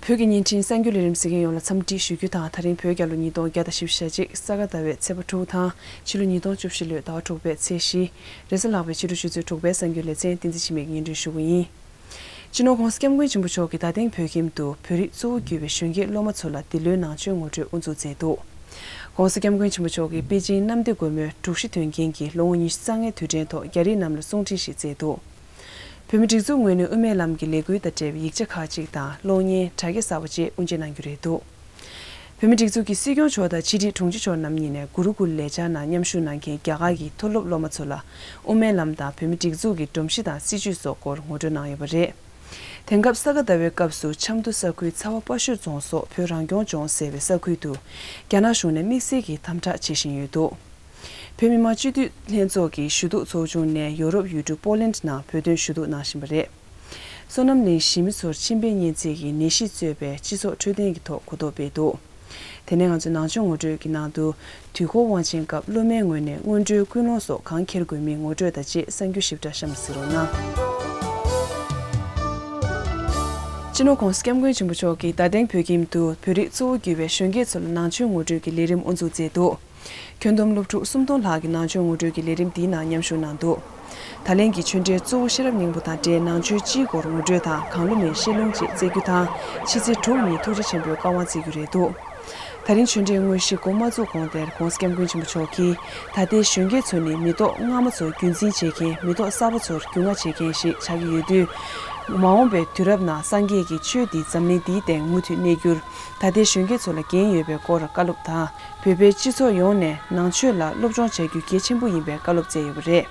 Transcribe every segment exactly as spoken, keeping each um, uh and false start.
བོད་ཀྱི་བརྙན་འཕྲིན་གསར་འགྱུར་ལས་རིམ་གཟིགས་མཁན་ཡོངས་ལ་འཚམས་འདྲི་ཞུ་རྒྱུ་དང་། ད་རིང་བོད་རྒྱལ་ལོ་ཉིས་སྟོང་བརྒྱ་དང་བཞི་བཅུ་ཞེ་གཅིག་ས་ག་ཟླ་བའི་ཚེས་པ་དྲུག་དང་། ཕྱི་ལོ་ཉིས་སྟོང་བཅུ་བཞི་ལོའི་ཟླ་བ་དྲུག་པའི་ཚེས་བཞི། རེས་གཟའ་ལྷག་པའི་ཕྱི་དྲོ་ཆུ་ཚོད་དྲུག་པའི་གསར་འགྱུར་ལེ་ཚན་བསྟན་འཛིན་འཆི་མེད་ཀྱིས་སྙན་སྒྲོན་ཞུ་གི་ཡིན། སྤྱི་ནོར་༸གོང་ས་༸སྐྱབས་མགོན་ཆེན་པོ་མཆོག་གིས་རྡ་སྟེང་བོད་ཁྱིམ་དུ་བོད་རིགས་གཙོ་བོ་གྱུར་པའི་གཞོན་སྐྱེས་སློབ་མ་ཚོ་ལ་འདི་ལོའི་ནང་ཆོས་ངོ་སྤྲོད་དབུ་འཛུགས་མཛད་འདུག། ༸གོང་ས་༸སྐྱབས་མགོན་ཆེན་པོ་མཆོག་གིས་པེ་ཅིང་གནམ་བདེ་སྒོ་མོའི་དྲུག་བཞི་དོན་རྐྱེན་གྱི་ལོ་ངོ་ཉི་ཤུ་རྩ་ལྔའི་དུས་དྲན་ཐོག་རྒྱ་རིགས་རྣམས་ལ་གསུང་འཕྲིན་ཞིག་བསྩལ་འདུག། བོད་མིའི་སྒྲིག་འཛུགས་ངོས་ནས་དབུ་མའི་ལམ་གྱི་ལས་འགུལ་དང་འབྲེལ་བའི་ཡིག་ཆ་ཁག་ཅིག་དང་གློག་བརྙན། དྲ་རྒྱ་གསར་པ་བཅས་དབུ་འབྱེད་གནང་རྒྱུ་རེད་འདུག། བོད་མིའི་སྒྲིག་འཛུགས་ཀྱི་སྲིད་སྐྱོང་མཆོག་དང་ཕྱི་དྲིལ་དྲུང་ཆེ་མཆོག་རྣམ་གཉིས་ནས་གུ་རུ་ཀུལ་ལས་འཆར་ནང་མཉམ་ཞུགས་གནང་མཁན་རྒྱ་གར་གྱི་མཐོ་སློབ་སློབ་མ་ཚོ་ལ་དབུ་མའི་ལམ་དང་བོད་མིའི་སྒྲིག་འཛུགས་ཀྱི་སྒྲོམ་གཞི་དང་སྲིད་བྱུས་སོགས་སྐོར་ངོ་སྤྲོད་གནང་ཡོད་པ་རེད། དེང་སྐབས་ས་ག་ཟླ་བའི་སྐབས་སུ་ཆབ་མདོ་ས་ཁུལ་ཚ་བ་དཔའ་ཤོད་རྫོང་སོགས་བོད་རང་སྐྱོང་ལྗོངས་ཟེར་བའི་ས་ཁུལ་དུ་རྒྱ་ནག་གཞུང་ནས་དམིགས་བསལ་གྱི་དམ་དྲག་བྱེད་བཞིན་ཡོད་འདུག། བོད་མི་མང་སྤྱི་འཐུས་ལྷན་ཚོགས་ཀྱི་ཞུ་གཏུག་ཚོགས་ཆུང་ནས་ཡོ་རོབ་ཡུལ་གྲུ་པོ་ལན་ནང་བོད་དོན་ཞུ་གཏུག་གནང་བཞིན་པ་རེད། སོ་ནམ་གླིང་གཞིས་མི་ཚོར་མཆིན་པའི་གཉན་ཚད་ཀྱི་ནད་གཞི་གཙོས་པའི་སྤྱི་ཚོགས་འཕྲོད་བསྟེན་གྱི་ཐོག་གོ་རྟོགས་སྤེལ་འདུག། དེ་ནས་ང་ཚོའི་ནང་ཆོས་ངོ་སྤྲོད་ཀྱི་ནང་དུ། དུས་འཁོར་དབང་ཆེན་སྐབས་སློབ་མའི་ངོས་ནས་སྔོན་འགྲོའི་ཀུན་སློང་སོགས་གང་འཁྱེར་དགོས་མིན་ངོ་སྤྲོད་དང་བཅས་གསར་འགྱུར་ཞིབ་ཕྲ་གཤམ་ལ་གཟིགས་རོགས་གནང་། སྤྱི་ནོར་༸གོང་ས་༸སྐྱབས་མགོན་ཆེན་པོ་མཆོག་གིས་རྡ་སྟེང་བོད་ཁྱིམ་དུ་བོད་རིགས་གཙོ་བོ་གྱུར་པའི་གཞོན་སྐྱེས་ཚོ་ལ་ནང་ཆོས་ངོ་སྤྲོད་ཀྱི་ལས་རིམ་དབུ་འཛུགས་མཛད་འདུག། ཁྱོན་བསྡོམས་སློབ་ཕྲུག་སུམ་སྟོང་ལྷག་གིས་ནང་ཆོས་ངོ་སྤྲོད་ཀྱི་ལས་རིམ་འདིའི་ནང་མཉམ་ཞུགས་གནང་འདུག། ད་ལན་གྱི་ཆོས་འབྲེལ་གཙོ་བོ་ཤེས་རབ་སྙིང་པོ་དང་འབྲེལ་ནང་ཆོས་སྤྱིའི་སྐོར་ངོ་སྤྲོད་དང་གང་བླུ་མེད་བཤད་ལུང་བཅས་སྩལ་རྒྱུ་དང་། ཕྱི་ཚེས་དྲུག་ཉིན་ཐུགས་རྗེ་ཆེན་པོའི་བཀའ་དབང་སྩལ་རྒྱུ་རེད་འདུག། ད་རིང་ཆོས་འབྲེལ་དངོས་གཞི་འགོ་མ་བཙུགས་གོང་དེར་༸གོང་ས་༸སྐྱབས་མགོན་ཆེན་པོ་མཆོག་གིས། ད་ལྟའི་གཞོན་སྐྱེས་ཚོ་ནི་མི་ཐོག་སྔ་མ་ཚོར་རྒྱུན་འཛིན་བྱེད་མཁན། མི་ཐོག་གསར་པ་ཚོར་རྒྱུས་མངའ་བྱེད་མཁན་ཞིག་ཆགས་ཀྱི་ཡོད་དུས། མ་འོངས་པའི་དུས་རབས་ནང་སངས་རྒྱས་ཀྱི་ཆོས་འདི་འཛམ་གླིང་འདིའི་སྟེང་མུ་མཐུད་གནས་རྒྱུར། ད་ལྟའི་གཞོན་སྐྱེས་ཚོ་ལ་འགན་ཡོད་པའི་སྐོར་བཀའ་སློབ་དང་། བོད་པའི་སྤྱི་ཚོགས་ཡོངས་ནས་ནང་ཆོས་ལ་སློབ་སྦྱོང་བྱ་རྒྱུ་གལ་ཆེན་པོ་ཡིན་པའི་བཀའ་སློབ་སྩལ་ཡོད་པ་རེད།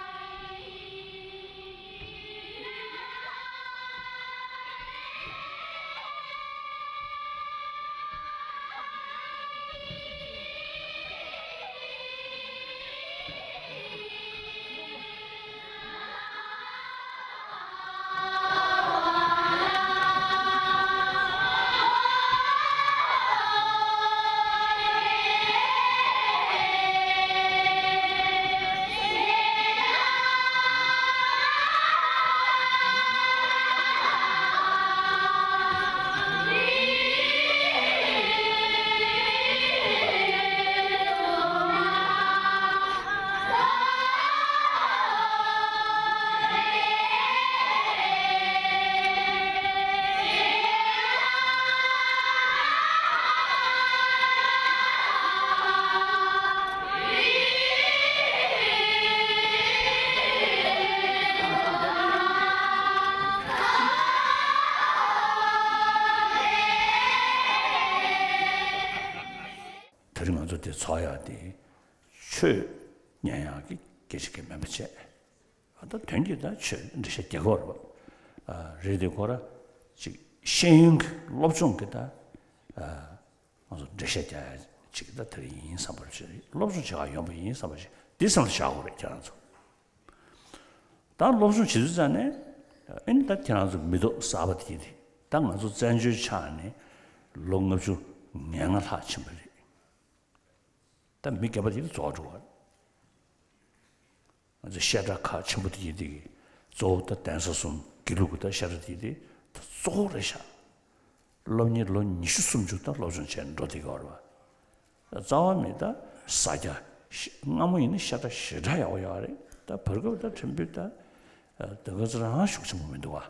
དེ་རིང་ང་ཚོ་འདི་ཚོགས་ཡག་དེ་ཆོས་ཉན་ཡག་གི་སྐད་ཆ་གི་མིན་པ་བྱས། ད་དོན་གྱིས་ད་ཆོས་འགྲེལ་བཤད་རྒྱག་གི་ཡོད་རེད་པ། རེད་དེ་ཁོ་ར་ཅིག་ཤེས་ཡོན་གྱི་སློབ་སྦྱོང་གི་ད་ང་ཚོ་འགྲེལ་བཤད་རྒྱག་ཡག་ཅིག་ད་དེ་རིང་ཡིན་བསམ་པ་བྱས། སློབ་སྦྱོང་བྱེད་ག་ཡོང་པ་ཡིན་བསམ་པ་བྱས། འདི་སེམས་ལ་བཞག་དགོས་རེད་ཁྱེད་རང་ཚོ། ད་སློབ་སྦྱོང་བྱེད་དུས་ཙང་ནས་ཨེ་ནི་ད་ཁྱེད་རང་ཚོ་མི་ཐོག་གསར་པ་དེ་དེ་ད་ང་ཚོ་བཙན་བྱོལ་ཆགས་ནས་ལོ་ལྔ་བཅུ་ང་ལྔ་ལྷག་ཕྱིན་པ་རེད། ད་མི་སྒེར་པ་དེ་རྫོགས་འགྲོ་བ་རེད། ང་ཚོ་བཤད་གྲྭ་ཁག་ཆེན་པོ་དེ་ཡིན་དེ་གི་གཙོ་བོ་ད་གདན་ས་གསུམ་དགེ་ལུགས་ཀྱི་ད་བཤད་གྲྭ་དེ་དེ་ད་གཙོ་བོ་རེད་ཤག། སློབ་གཉེར་ལོ་ཉི་ཤུ་སུམ་ཅུ་ད་སློབ་སྦྱོང་བྱས་འགྲོ་བསྡད་ཀྱི་ཡོད་རེད་བ། རྩ་བ་མེད་ད་ཟ་རྒྱ་ཤ་སྔ་མོ་ཡིན་ན་བཤད་གྲྭ་ཞེ་དྲག་ཡག་པོ་ཡོད་རེད། ད་བར་སྐབས་ད་ཕྲན་བུ་ད་དེ་ག་ཚོད་རང་ཤུགས་ཆེན་པོ་མི་འདུག་བ།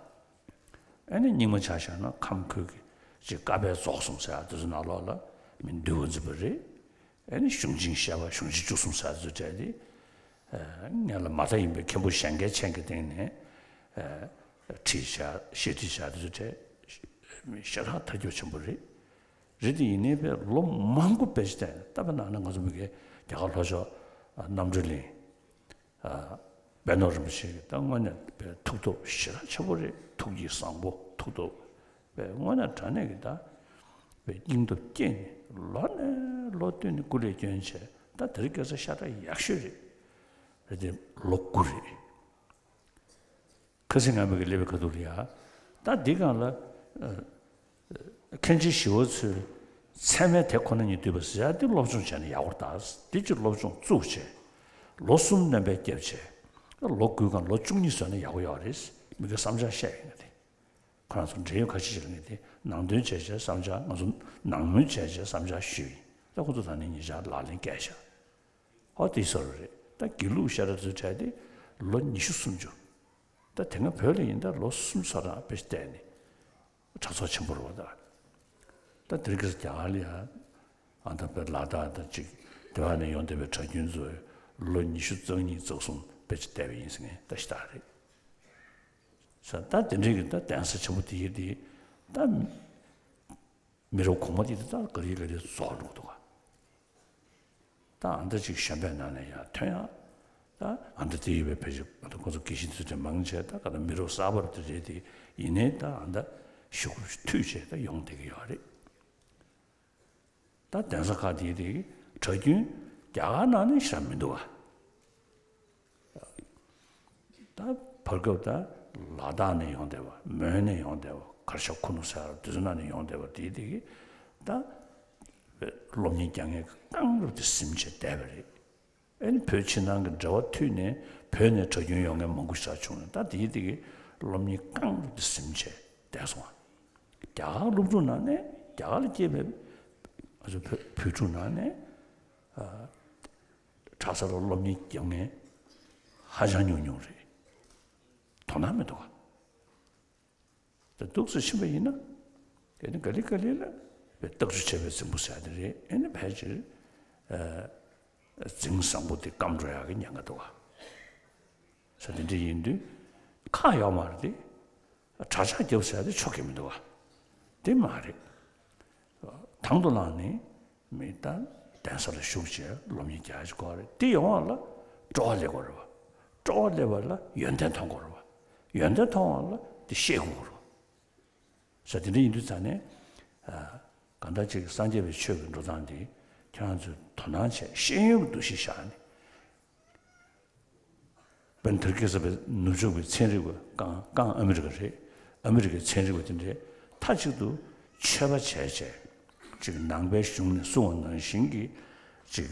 ཨ་ནི་རྙིང་མ་ཆ་བཞག་ན་ཁམས་ཁུལ་གྱི་ཅིག་བཀའ་པའི་རྫོགས་གསུམ་ཟེར་ཡག་དེ་ཚོ་ནང་ལོགས་ལ་མི་འདུལ་བ་འཛིན་པ་རེད། ཨ་ནི་གཞུང་ཆེན་བཤད་པ་གཞུང་ཆེན་བཅུ་གསུམ་ཟེར་ཡག་དེ་ཚོ་གྲས་དེ། ཨ་ངན་ལ་མ་མཐའ་ཡིན་པའི་མཁན་པོ་གཞན་དགའི་མཆན་གྱི་སྟེང་ནས་ཨ་ཁྲིད་བྱ་ཞེ་ཁྲིད་བྱ་དེ་ཚོ་གྲས་ཞེ་དྲག་ཐལ་འགྱུར་ཆེན་པོ་རེད། རེད་དེ་ཡིན་ནའི་པའི་ལོ་མང་པོ་དཔེ་ཅིག་བལྟས་ནས་ལྟ་བའི་ནང་ན་ང་ཚོ་མི་སྒེར་རྒྱ་གར་ལྷོ་ཕྱོགས་རྣམ་གྲོལ་གླིང་། པད་ནོར་རིན་པོ་ཆེ་གི་ད་དངོས་གནས་པའི་ཐུགས་སྟོབས་ཞེ་དྲག་ཆེན་པོ་རེད། ཐུགས་ཀྱི་བཟང་པོ་ཐུགས་སྟོབས་པའི་དངོས་གནས་དྲང་གནས་ཀྱི་ད་པའི་སྙིང་སྟོབས་བསྐྱེད་ནས་ལོ་ནས་ལོ་བསྟུད་ནས་སྐུ་ལས་བསྐྱོན་བྱས། ད་དེ་རིང་ཁ་སང་ཤ་ཁྲག་ཡག་ཤོས་རེད། རེད་དེ་ལོ་དགུ་རེད། ཁ་སང་ང་མི་གི་སླེབས་པའི་ཁ་ཐུག་ལ་ཡ། ད་འདི་སྒང་ལ་ཨ་ཨ་མཁན་ཆེན་ཞི་བ་འཚོས་ཚད་མའི་དེབ་ཁོ་ན་ཉིད་བསྡུས་པ་ཟེར་ཡ་འདི་སློབ་སྦྱོང་བྱས་ན་ཡག་པོ་རེད་ད། འདི་ཅིག་སློབ་སྦྱོང་བཙུགས་བྱས། ལོ་གསུམ་སྣོན་པ་བརྒྱབ་བྱས། ལོ་དགུའི་སྒང་ལོ་བཅུ་གཉིས་བཟོས་ན་ཡག་པོ་ཡོད་རེད། མི་གི་བསམ་འཆར་བཤད་ཡིན་ན་དེ། ཁོ་རང་ཚོ་འབྲེལ་ཡོད་ཁ་ཤས་ཤིག་ལ་ངས་དེ་ནང་དོན་བྱས་བྱས་བསམ་འཆར། ང་ཚོ་ནང་མོལ་བྱས་བྱས་བསམ་འཆར་ཞུས་ཡིན། ད་ཁོ་ཚོ་ད་ནི་ཉེ་ཆར་ལག་ལེན་བཀལ་བཞག་ཧོ་དེ་བཟོ་འདྲ་རེད། ད་དགེ་ལུགས་ཤ་ཁྲག་ཚོའི་གྲས་དེ་ལོ་ཉི་ཤུ་སུམ་ཅུ། ད་དེ་སྔ་བོད་ལ་ཡིན་ད་ལོ་སུམ་ཅུ་ཙམ་རང་དཔེ་བལྟས་ནས་གྲྭ་ཚོགས་ཆེན་པོ་རེད་པ། ད་ད་དེ་རིང་ཁ་སང་རྒྱ་གར་ལ་ཡ་ཨ་ད་དཔེ་ལ་དྭགས་ད་ཅིག་དེ་བ་ནས་ཡོང་བསྡད་པའི་གྲྭ་རྒྱུན་ཚོས་ལོ་ཉི་ཤུ་རྩ་གཉིས་རྩ་གསུམ་དཔེ་ཅིག་བསྡད་པ་ཡིན་ཟེར་མཁན་ད་ཤ་སྟག་རེད། ས་ད་དེ་འདྲའི་གི་ད་གདན་ས་ཆེན་པོ་དེ་ཡི་དེ་ད་མི་རབས་གོང་མ་དེ་ད་ག་རེ་ག་རེ་རྫོགས་འགྲོ་གི་འདུག་ག་ད་ཨ་ད་ཅིག་གཞོན་པའི་ནང་ནས་ཡར་ཐོན་ཡ། ད་ཨ་ད་དེ་ཡི་བའི་ཕལ་ཆེར་ཨ་ད་ཁོ་ཚོ་དགེ་བཤེས་ཚོ་དེ་མང་ཆེ་ད་ག་ད་མི་རབས་གསར་པ་དེ་རེད་དེ། ཡིན་ནའི་ད་ཨ་ད་ཞུགས་མཐུད་བྱས་ད་ཡོང་བསྡད་ཀྱི་ཡོད་རེད། ད་གདན་ས་ཁག་དེ་དེ་གྲྭ་རྒྱུན་རྒྱ་གར་ནང་ནས་ཞེ་དྲག་མི་འདུག་ག་ད་བར་སྐབས་ད་ལ་དྭགས་ནས་ཡོང་བསྡད་པ། མོན་ནས་ཡོང་བསྡད་པ། གར་ཞ་ཁུ་ནུ་ཟེར་དེ་ཚོ་ནང་ནས་ཡོང་བསྡད་པ་དེ་དེ་གི་ད་སློབ་གཉེར་རྒྱག་མཁན་གྱི་རྐང་རུ་དེ་ཟིན་བྱས་བསྡད་པ་རེད། ཨ་ནི་བོད་ཕྱི་ནང་གི་འབྲེལ་བ་མཐུད་ནས་བོད་ནས་གྲྭ་རྒྱུན་ཡོང་མཁན་མང་པོ་ཞིག་བྱུང་ནས། ད་དེ་དེ་གི་སློབ་གཉེར་རྐང་རུ་དེ་ཟིན་བྱས་བསྡད་སོང་བ། རྒྱ་གར་སློབ་ཕྲུག་ནང་ནས་རྒྱ་གར་ལ་སྐྱེས་པའི་ང་ཚོ་བོད་བོད་ཕྲུག་ནང་ནས་ཨ་གྲྭ་ས་ལ་སློབ་གཉེར་རྒྱག་མཁན་ཧ་ཅང་ཉུང་ཉུང་རེད། དོ་སྣང་མི་འདུག་ག་ད་འདུག་སེ་ཕྱིན་པ་ཡིན་ན་དེ་ནི་ག་ལེ་ག་ལེ་ལ་བའི་རྟགས་ཆུ་ཆད་པའི་རྫིང་བུ་ཟེར་ཡ་དེ་རེད། ཨེ་ནི་ཕལ་ཆེར་ཨ་རྫིང་བཟང་པོ་དེ་སྐམ་འགྲོ་ཡག་གི་ཉེན་ཁ་འདུག་ག་ས་དེ་འདྲ་ཡིན་དུས་ཁག་ཡོད་མ་རེད་དེ། གྲྭ་ཆགས་རྒྱབ་ཟེར་ཡ་དེ་ཆོག་གི་མི་འདུག་ག་དེ་མ་རེད། དང་དུ་བླངས་ནས་མི་ད་གདན་ས་ལ་བཞུགས་བྱས་སློབ་གཉེར་རྒྱག་ཡ་ཅིག་དགོས་རེད། དེ་ཡོང་བ་ལ་སྤྲོ་བ་སླེབས་དགོས་རེད་པ། སྤྲོ་བ་སླེབས་པ་ལ་ཡོན་ཏན་མཐོང་དགོས་རེད་པ། ཡོན་ཏན་མཐོང་བ་ལ་དེ་ཤེས་དགོས་རེད་པ། ས་དེ་འདྲ་ཡིན་དུས་ཙང་ནས་ཨ་གང་ལྟར་ཅིག་སངས་རྒྱས་པའི་ཆོས་ཀྱི་འགྲོ་སྟངས་འདི་ཁྱེད་རང་ཚོས་དོ་སྣང་བྱས་ཤེས་ཡོན་གྱི་འདུ་ཤེས་བཞག་ནས། དཔེར་ན་ཐུར་ཀི་ས་པའི་ནུབ་ཕྱོགས་པའི་ཚན་རིག་པ་རྐང་རྐང་ཨ་མི་རི་ཀ་རེད། ཨ་མི་རི་ཀའི་ཚན་རིག་པ་དེ་འདྲས་མཐའ་གཅིག་ཏུ་ཆོས་པ་བྱས་བྱས་ཅིག་ནང་པའི་གཞུང་ནས་གསུངས་པ་ནང་བཞིན་གྱི་ཅིག་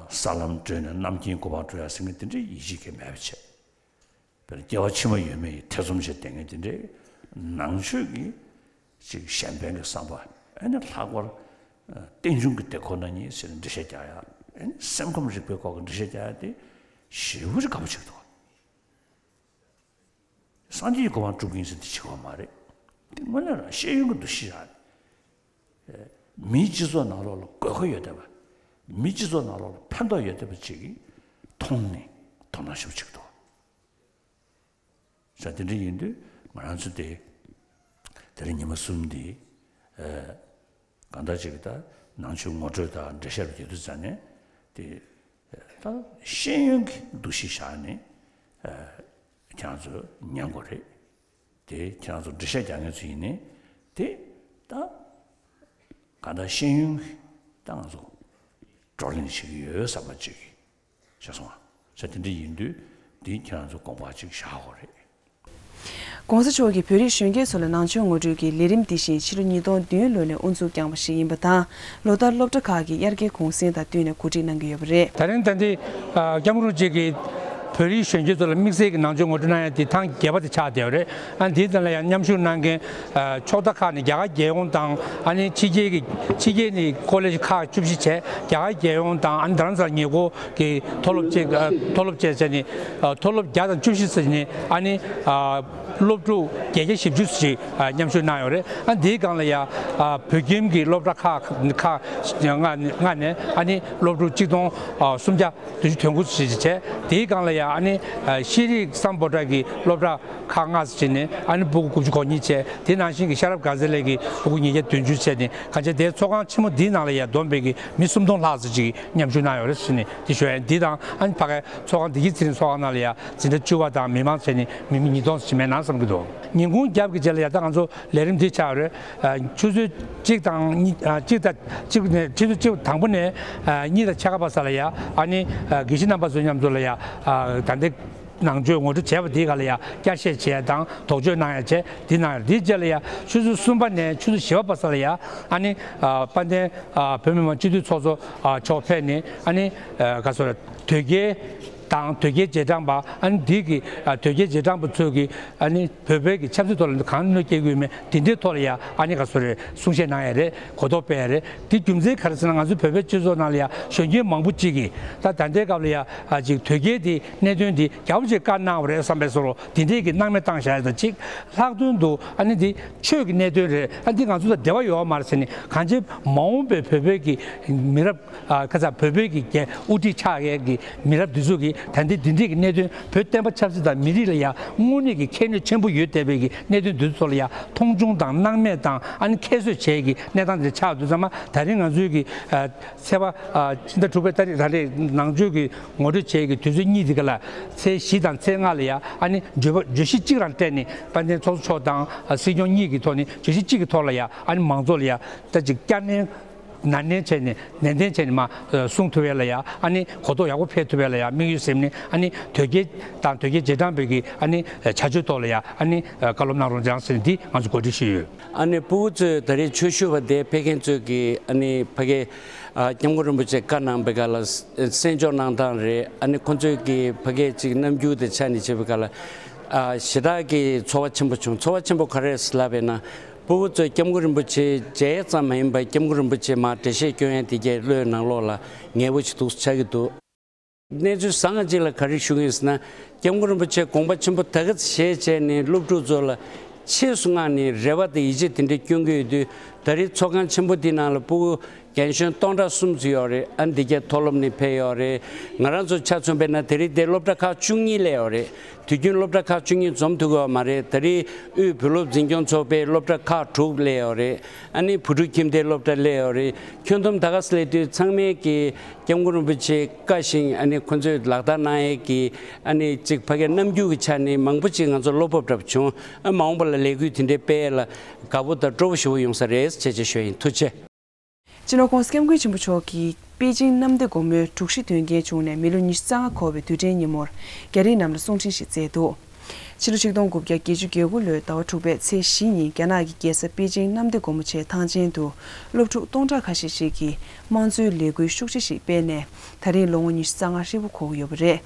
ས་ལམ་བགྲོད་ནས་རྣམ་མཁྱེན་གོ་འཕང་སྒྲུབ་ཡ་ཟེར་མཁན་དེ་འདྲས་ཡིད་ཆེས་གལ་མེད་པ་བྱས། དཔེར་ན་སྐྱེ་བ་ཕྱི་མ་ཡོད་མེད་ཀྱི་ཐེ་ཚོམ་བྱས་བསྡད་མཁན་དེ་འདྲས་ནང་ཆོས་ཀྱི་ཅིག་གཞན་ཕན་གྱི་བསམ་པ། ཨ་ནི་ལྷག་པར་རྟེན་འབྱུང་གི་དེ་ཁོ་ན་ཉིད་ཟེར་ནས་འགྲེལ་བཤད་རྒྱག་ཡ། ཨ་ནི་སེམས་ཁམས་རིག་པའི་སྐོར་གྱི་འགྲེལ་བཤད་རྒྱག་ཡ་དེ་ཞེ་པོ་ཅིག་དགའ་པོ་བྱེད་ཀྱི་འདུག་སངས་རྒྱས་ཀྱི་གོ་འཕང་སྒྲུབ་ཀྱི་ཡིན་ཟེར་དེ་བྱེད་དགོས་མ་རེད། དེ་དངོས་གནས་རང་ཤེས་ཡོན་གྱི་འདུ་ཤེས་རག་ནས། མིའི་སྤྱི་ཚོགས་ནང་ལོགས་ལ་དགོས་མཁོ་ཡོད་བསྡད་པ། མིའི་སྤྱི་ཚོགས་ནང་ལོགས་ལ་ཕན་ཐོགས་ཡོད་བསྡད་པ་ཅིག་གིས་མཐོང་ནས་དོ་སྣང་ཞེ་པོ་བྱེད་ཀྱི་འདུག་ས་དེ་འདྲ་ཡིན་དུས་ང་རང་ཚོ་དེ་དེ་རིང་ཉི་མ་གསུམ་འདི་ཨ་གང་ལྟར་ཅིག་ད་ནང་ཆོས་ངོ་སྤྲོད་དང་འགྲེལ་བཤད་ལ་བསྡད་དུས་ཙང་ནས་དེ་ད་ཤེས་ཡོན་གྱི་འདུ་ཤེས་བཞག་ནས་ཨ་ཁྱེད་རང་ཚོ་ཉན་དགོས་རེད། དེ་ཁྱེད་རང་ཚོ་འགྲེལ་བཤད་རྒྱག་མཁན་ཚོ་ཡིན་ནའི་དེ་ད་གང་ལྟར་ཤེས་ཡོན་གྱི་ད་ང་ཚོ་བགྲོ་གླེང་བྱེད་ཀྱི་ཡོད་བསམ་པ་ཅིག་ཤེས་སོང་ང་། ས་དེ་འདྲ་ཡིན་དུས་འདི་ཁྱེད་རང་ཚོ་དགོངས་པ་ཅིག་བཞག་དགོས་རེད། ༸གོང་ས་མཆོག་གིས་བོད་རིགས་གཞོན་སྐྱེས་ཚོ་ལ་ནང་ཆོས་ངོ་སྤྲོད་ཀྱི་ལས་རིམ་འདི་བཞིན་ཕྱི་ལོ་ཉིས་སྟོང་བདུན་ལོ་ནས་དབུ་འཛུགས་བསྐྱངས་པ་ཞིག་ཡིན་པ་དང་། ལོ་ལྟར་སློབ་གྲྭ་ཁག་གིས་དབྱར་ཁའི་གུང་སེང་དང་བསྟུན་ནས་གོ་སྒྲིག་གནང་གི་ཡོད་པ་རེད། ད་རིང་ད་ལྟའི་ཨ་སྐྱབས་མགོན་རིན་པོ་ཆེ་གིས་བོད་རིགས་གཞོན་སྐྱེས་ཚོ་ལ་དམིགས་བསལ་གྱི་ནང་ཆོས་ངོ་སྤྲོད་གནང་ཡ་དེ་ཐེངས་བརྒྱད་པ་དེ་ཆགས་བསྡད་ཡོད་རེད། ཨ་འདིའི་ནང་ལ་ཡང་མཉམ་ཞུགས་གནང་མཁན་ཨ་ཕྱོགས་མཐའ་ཁག་ནས་རྒྱ་གར་རྒྱལ་ཡོངས་དང་། ཨ་ནི་ཕྱི་རྒྱལ་གྱི་ཕྱི་རྒྱལ་ནས་ཀོ་ལེཇ་ཁག་བཅུ་བཞི་བྱས། རྒྱ་གར་རྒྱལ་ཡོངས་དང་ཨ་ནི་རྡ་རམ་ས་ལ་ཉེ་འཁོར་གྱི་མཐོ་སློབ་བཅས་ཨ་མཐོ་སློབ་བཅས་བྱས་ནས་ཨ་མཐོ་སློབ་བརྒྱ་དང་བཅུ་བཞི་ཙམ་ནས་ཨ་ནི་ཨ་སློབ་ཕྲུག་བརྒྱད་བརྒྱ་བཞི་བཅུ་ཙམ་ཞིག་ཨ་མཉམ་ཞུགས་གནང་ཡོད་རེད། ཨ་འདིའི་སྒང་ལ་ཡང་ཨ་བོད་ཁྱིམ་གྱི་སློབ་གྲྭ་ཁག་ཁག་ལྔ་ལྔ་ནས་ཨ་ནི་སློབ་ཕྲུག་གཅིག་སྟོང་ཨ་སུམ་བརྒྱ་བདུན་ཅུ་དོན་དགུ་ཙམ་ཞིག་བྱས། དེའི་སྒང་ལ་ཡང་ཨ་ནི་ཨ་ཤེས་རིག་སམ་བྷོ་ཊ་གི་སློབ་གྲྭ་ཁག་ལྔ་ཙམ་བྱས་ནས་ཨ་ནི་ཕྲུ་གུ་དགུ་བཅུ་གོ་གཉིས་བྱས། དེ་ནང་བཞིན་གྱི་ཤེས་རབ་དགའ་ཚལ་གླིང་གི་ཕྲུ་གུ་ཉིས་བརྒྱ་བདུན་ཅུ་བྱས་ནས་གང་བྱས་དེའི་ཚོགས་ཁང་ཆེན་མོ་འདིའི་ནང་ལ་ཡང་བསྡོམས་པའི་གི་མི་སུམ་སྟོང་ལྷག་ཙམ་ཅིག་མཉམ་ཞུགས་གནང་ཡོད་རེད་ཟེར་ནས་འདི་ཞུ་ཡ་ཡིན། འདི་དང་ཨ་ནི་ཕ་གའི་ཚོགས་ཁང་འདི་གི་ཚེ་རིང་ཚོགས་ཁང་ནང་ལ་ཡང་འཛིན་གྲྭ་བཅུ་པ་དང་མི་མང་བྱས་ནས་མི་མི་ཉིས་སྟོང་ཙམ་ཅིག་མེད་ན་བསམ་གྱི་འདུག་ཉིན་གུང་རྒྱབ་ཀྱི་རྗེས་ལ་ཡང་ད་ང་ཚོ་ལས་རིམ་འདི་ཆགས་ཡོད་རེད། ཨ་ཆུ་ཚོད་གཅིག་དང་གཉིས་ཨ་གཅིག་དང་གཅིག་ནས་ཆུ་ཚོད་གཅིག་དང་པོ་ནས་ཨ་གཉིས་དང་ཕྱེད་ཀ་བར་ས་ལ་ཡང་ཨ་ནི་ཨ་དགེ་བཤེས་རྣམ་པ་ཚོ་མཉམ་དུ་ལ་ཡང་ཨ་ད་ལྟའི་ནང་ཆོས་ངོ་སྤྲོད་བྱས་པ་དེའི་སྒང་ལ་ཡང་བསྐྱར་བཤད་བྱས་དང་དོགས་གཅོད་གནང་ཡ་བྱས་དེ་གནང་ཡ། དེའི་རྗེས་ལ་ཡང་ཆུ་ཚོད་གསུམ་པ་ནས་ཆུ་ཚོད་བཞི་པ་བར་ས་ལ་ཡང་ཨ་ནི་ཨ་དཔལ་ལྡན་ཨ་བོད་མི་མང་སྤྱི་འཐུས་ཚོགས་གཙོ་ཨ་མཆོག་ཕེབས་ནས་ཨ་ནི་ཨ་ག་ཟེར་དོལ་རྒྱལ་ དང་དོལ་རྒྱལ་རྗེས་འབྲང་པ་ཨ་ནི་འདི་གི་ཨ་དོལ་རྒྱལ་རྗེས་འབྲང་པ་ཚོས་ཀྱི་ཨ་ནི་བོད་པའི་གི་ཆབ་སྲིད་ཐོག་ལ་གང་གནོད་སྐྱེལ་གྱི་ཡོད་མེད་དེ་འདྲའི་ཐོག་ལ་ཡ་ཨ་ནི་ག་སོ་རེ་གསུང་བཤད་གནང་ཡ་རེད། གོ་རྟོགས་སྤེལ་ཡ་རེད། དེ་རྒྱུ་མཚན་ག་རེ་ཟེར་ན་ང་ཚོའི་བོད་པའི་སྤྱི་ཚོགས་ནང་ལ་ཡ་གཞོན་སྐྱེས་མང་པོ་གཅིག་གིས་ད་ད་ལྟའི་སྐབས་ལ་ཡ་ཨ་ཅིག་དོལ་རྒྱལ་དེ་གནད་དོན་འདི་རྒྱ་པོ་ཅིག་བཀའ་གནང་བ་རེད་བསམ་པའི་བཟོ་འདྲ་དེ་འདྲས་ཀྱི་སྣང་མེད་བཏང་བཞག་ཡ་དང་གཅིག་ལྷག་དོན་དུ་ཨ་ནི་འདི་ཆོས་ཀྱི་གནད་དོན་རེད། ཨ་འདི་ང་ཚོ་དང་འབྲེལ་བ་ཡོད་མ་རེད་ཟེར་ནས་གང་ཅི་མ་འོངས་པའི་བོད་པའི་གི་མི་རབས་ཨ་ཁ་ཚ་བོད་པའི་གི་རྒྱལ་དབུ་ཁྲིད་ཆགས་ཡས་ཀྱི་མི་རབས་འདི་ཚོ་གིས་ད་ལྟའི་འདི་འདྲས་ཀྱི་གནད་དོན་བོད་བསྟན་པ་ཆབ་སྲིད་དང་མི་རིགས་ལ་ཡ་དངོས་གནས་ཀྱི་ཁྱད་ནུས་ཆེན་པོ་ཡོད་བསྡད་པའི་གི་གནད་དོན་འདི་ཚོ་ལ་ཡ་མཐོང་ཆུང་དང་སྣང་མེད་དང་ཨ་ནི་ཁྱད་གསོད་བྱས་ཀྱི་གནས་སྟངས་དེ་ཆགས་འདུག་ཙང་མ་ད་རིང་ང་ཚོའི་གི་ཨ་ཚེས་པ་ཨ་ཕྱི་ཟླ་དྲུག་པའི་ཏ་རིག་རང་རེ་ནང་ཆོས་ཀྱི་ངོ་སྤྲོད་བྱས་ཀྱི་དུས་ཚོད་གཉིས་འདི་ག་ལ་ཚེས་བཞི་དང་ཚེས་ལྔ་ལ་ཡ་ཨ་ནི་བརྗོད་པ་བརྗོད་གཞི་གཅིག་རང་སྤྲད་ནས་དཔལ་ལྡན་ཚོགས་གཙོ་མཆོག་དང་ཨ་སྲིད་སྐྱོང་གཉིས་ཀྱི་ཐོག་ནས་བརྗོད་གཞི་གཅིག་གི་ཐོག་ལ་ཡ་ཨ་ནི་མང་ཚོགས་ལ་ཡ་ད་ཅིག་བསྐྱར་ནན་ནན་ཏན་བྱས་ནས་ནན་ཏན་བྱས་ནས་མ་གསུང་ཐུབ་ཡ་ལ་ཡ་ཨ་ནི་གོ་རྟོགས་ཡག་པོ་འཕེལ་ཐུབ་ཡ་ལ་ཡ་དམིགས་ཡུལ་ཟིན་ནས་ཨ་ནི་དོལ་རྒྱལ་དང་དོལ་རྒྱལ་རྗེས་འབྲང་པའི་གི་ཨ་ནི་བྱ་སྤྱོད་ཐོག་ལ་ཡ་ཨ་ནི་བཀའ་སློབ་གནང་རོགས་གྱང་ཟེར་ནས་འདི་ང་ཚོ་གོ་སྒྲིག་ཞུས་ཡོད། ཨ་ནི་སྤུ་གུ་ཚོས་ད་རེས་ཆོས་ཞུ་བ་དེ་ཕེབས་མཁན་ཚོས་ཀྱི་ཨ་ནི་ཕ་གི་ཨ་སྐྱབས་མགོན་རིན་པོ་ཆེ་བཀའ་གནང་བའི་སྐབས་ལ་གསན་འཇོག་གནང་སྟངས་རེད། ཨ་ནི་ཁོ་ཚོས་ཀྱི་ཕ་གི་ཅིག་རྣམ་འགྱུར་དེ་ཆ་ནས་བྱེད་པའི་སྐབས་ལ་ཨ་ཞེ་དྲག་གི་ཚོར་བ་ཆེན་པོ་བྱུང་། ཚོར་བ་ཆེན་པོ་ག་རེ་ལབ་པས་ན་སྤུ་གུ་ཚོས་སྐྱབས་མགོན་རིན་པོ་ཆེ་མཇལ་ཡས་ཙམ་མ་ཡིན་པར་སྐྱབས་མགོན་རིན་པོ་ཆེ་མར་འགྲེལ་བཤད་སྐྱོན་ཡས་དེ་གའི་བློའི་ནང་ལོགས་ལ་ངེས་པོ་ཞིག་འདུག་ཆགས་ཀྱི་འདུག་གནས་ཚུལ་བཟང་ཅིག་ལ་ག་རེ་ཞུ་གི་ཡིན་ཟེར་ན། སྐྱབས་མགོན་རིན་པོ་ཆེ་དགོངས་པ་ཆེན་པོ་ད་ག་ཚོད་བཞེས་བྱས་ནས་སློབ་ཕྲུག་ཚོ་ལ་ཆེས་སུ་མངགས་ནས་རེ་བ་དང་ཡིད་ཆེས་དེ་འདྲ་སྐྱོན་གྱི་ཡོད་དུས། ད་རེས་ཚོགས་ཁང་ཆེན་པོ་འདི་ནང་ལ་སྤུ་གུ་རྒན་གཞོན་སྟོང་ཕྲག་གསུམ་ཙམ་ཡོད་རེད། ཨ་འདི་གའི་མཐོ་སློབ་ནས་ཕེབས་ཡོད་རེད། ང་རང་ཚོ་ཆ་མཚོན་པས་ན་དེ་རིང་དེ་སློབ་གྲྭ་ཁག་བཅུ་གཉིས་སླེབས་ཡོད་རེད། དུས་རྒྱུན་སློབ་གྲྭ་ཁག་བཅུ་གཉིས་འཛོམས་ཐུབ་ཀྱི་ཡོད་མ་རེད། ད་རེས་དབུས་བོད་སློབ་འཛིན་སྐྱོང་ཚོགས་པའི་སློབ་གྲྭ་ཁག་དྲུག་སླེབས་ཡོད་རེད། ཨ་ནི་བོད་ཕྲུག་ཁྱིམ་སྡེའི་སློབ་གྲྭ་སླེབས་ཡོད་རེད། ཁྱོན་བསྡོམས་ད་ག་ཚོད་སླེབས་དུས་ཚང་མས་ཀྱི་སྐྱབས་མགོན་རིན་པོ་ཆེ་བཀའ་བཞིན་ཨ་ནི་ཁོ་ཚོས་ལག་བསྟར་གནང་ཡས་ཀྱི་ཨ་ནི་གཅིག་ཕ་གིའི་རྣམ་འགྱུར་གྱི་ཆ་ནས་མང་པོ་ཅིག་ང་ཚོ་བློ་སྤོབས་འདྲ་པོ་བྱུང་། ཨ་མ་འོངས་པ་ལ་ལས་འགུལ་དེ་འདྲའི་སྤེལ་ཡས་ལ་དགའ་པོ་དང་སྤྲོ་པོ་ཞེ་པོ་ཡོང་ས་རེད་ཅེས་ཅེས་ཞུ་ཡིན། ཐུགས་རྗེ་ཆེ། སྤྱི་ནོར་༸གོང་ས་༸སྐྱབས་མགོན་ཆེན་པོ་མཆོག་གིས་པེ་ཅིང་གནམ་བདེ་སྒོ་མོའི་དྲུག་བཞི་དོན་རྐྱེན་བྱུང་ནས་མི་ལོ་ཉི་ཤུ་རྩ་ལྔ་འཁོར་བའི་དུས་དྲན་ཉིན་མོར་རྒྱ་རིགས་རྣམས་ལ་གསུང་འཕྲིན་ཞིག་བསྩལ་འདུག་ཕྱི་ལོ་ཆིག་སྟོང་དགུ་བརྒྱ་བརྒྱད་ཅུ་གྱ་དགུ་ལོའི་ཟླ་བ་དྲུག་པའི་ཚེས་བཞི་ཉིན་རྒྱ་ནག་གི་རྒྱལ་ས་པེ་ཅིང་གནམ་བདེ་སྒོ་མོ་ཆེའི་ཐང་ཆེན་དུ་སློབ་ཕྲུག་སྟོང་ཕྲག་ཁ་ཤས་ཤིག་གིས་དམངས་གཙོའི་ལས་འགུལ་ཤུགས་ཆེ་ཞིག་སྤེལ་ནས་ད་རིང་ལོ་ངོ་ཉི་ཤུ་རྩ་ལྔ་ཧྲིལ་པོ་འཁོར་ཡོད་པ་རེད།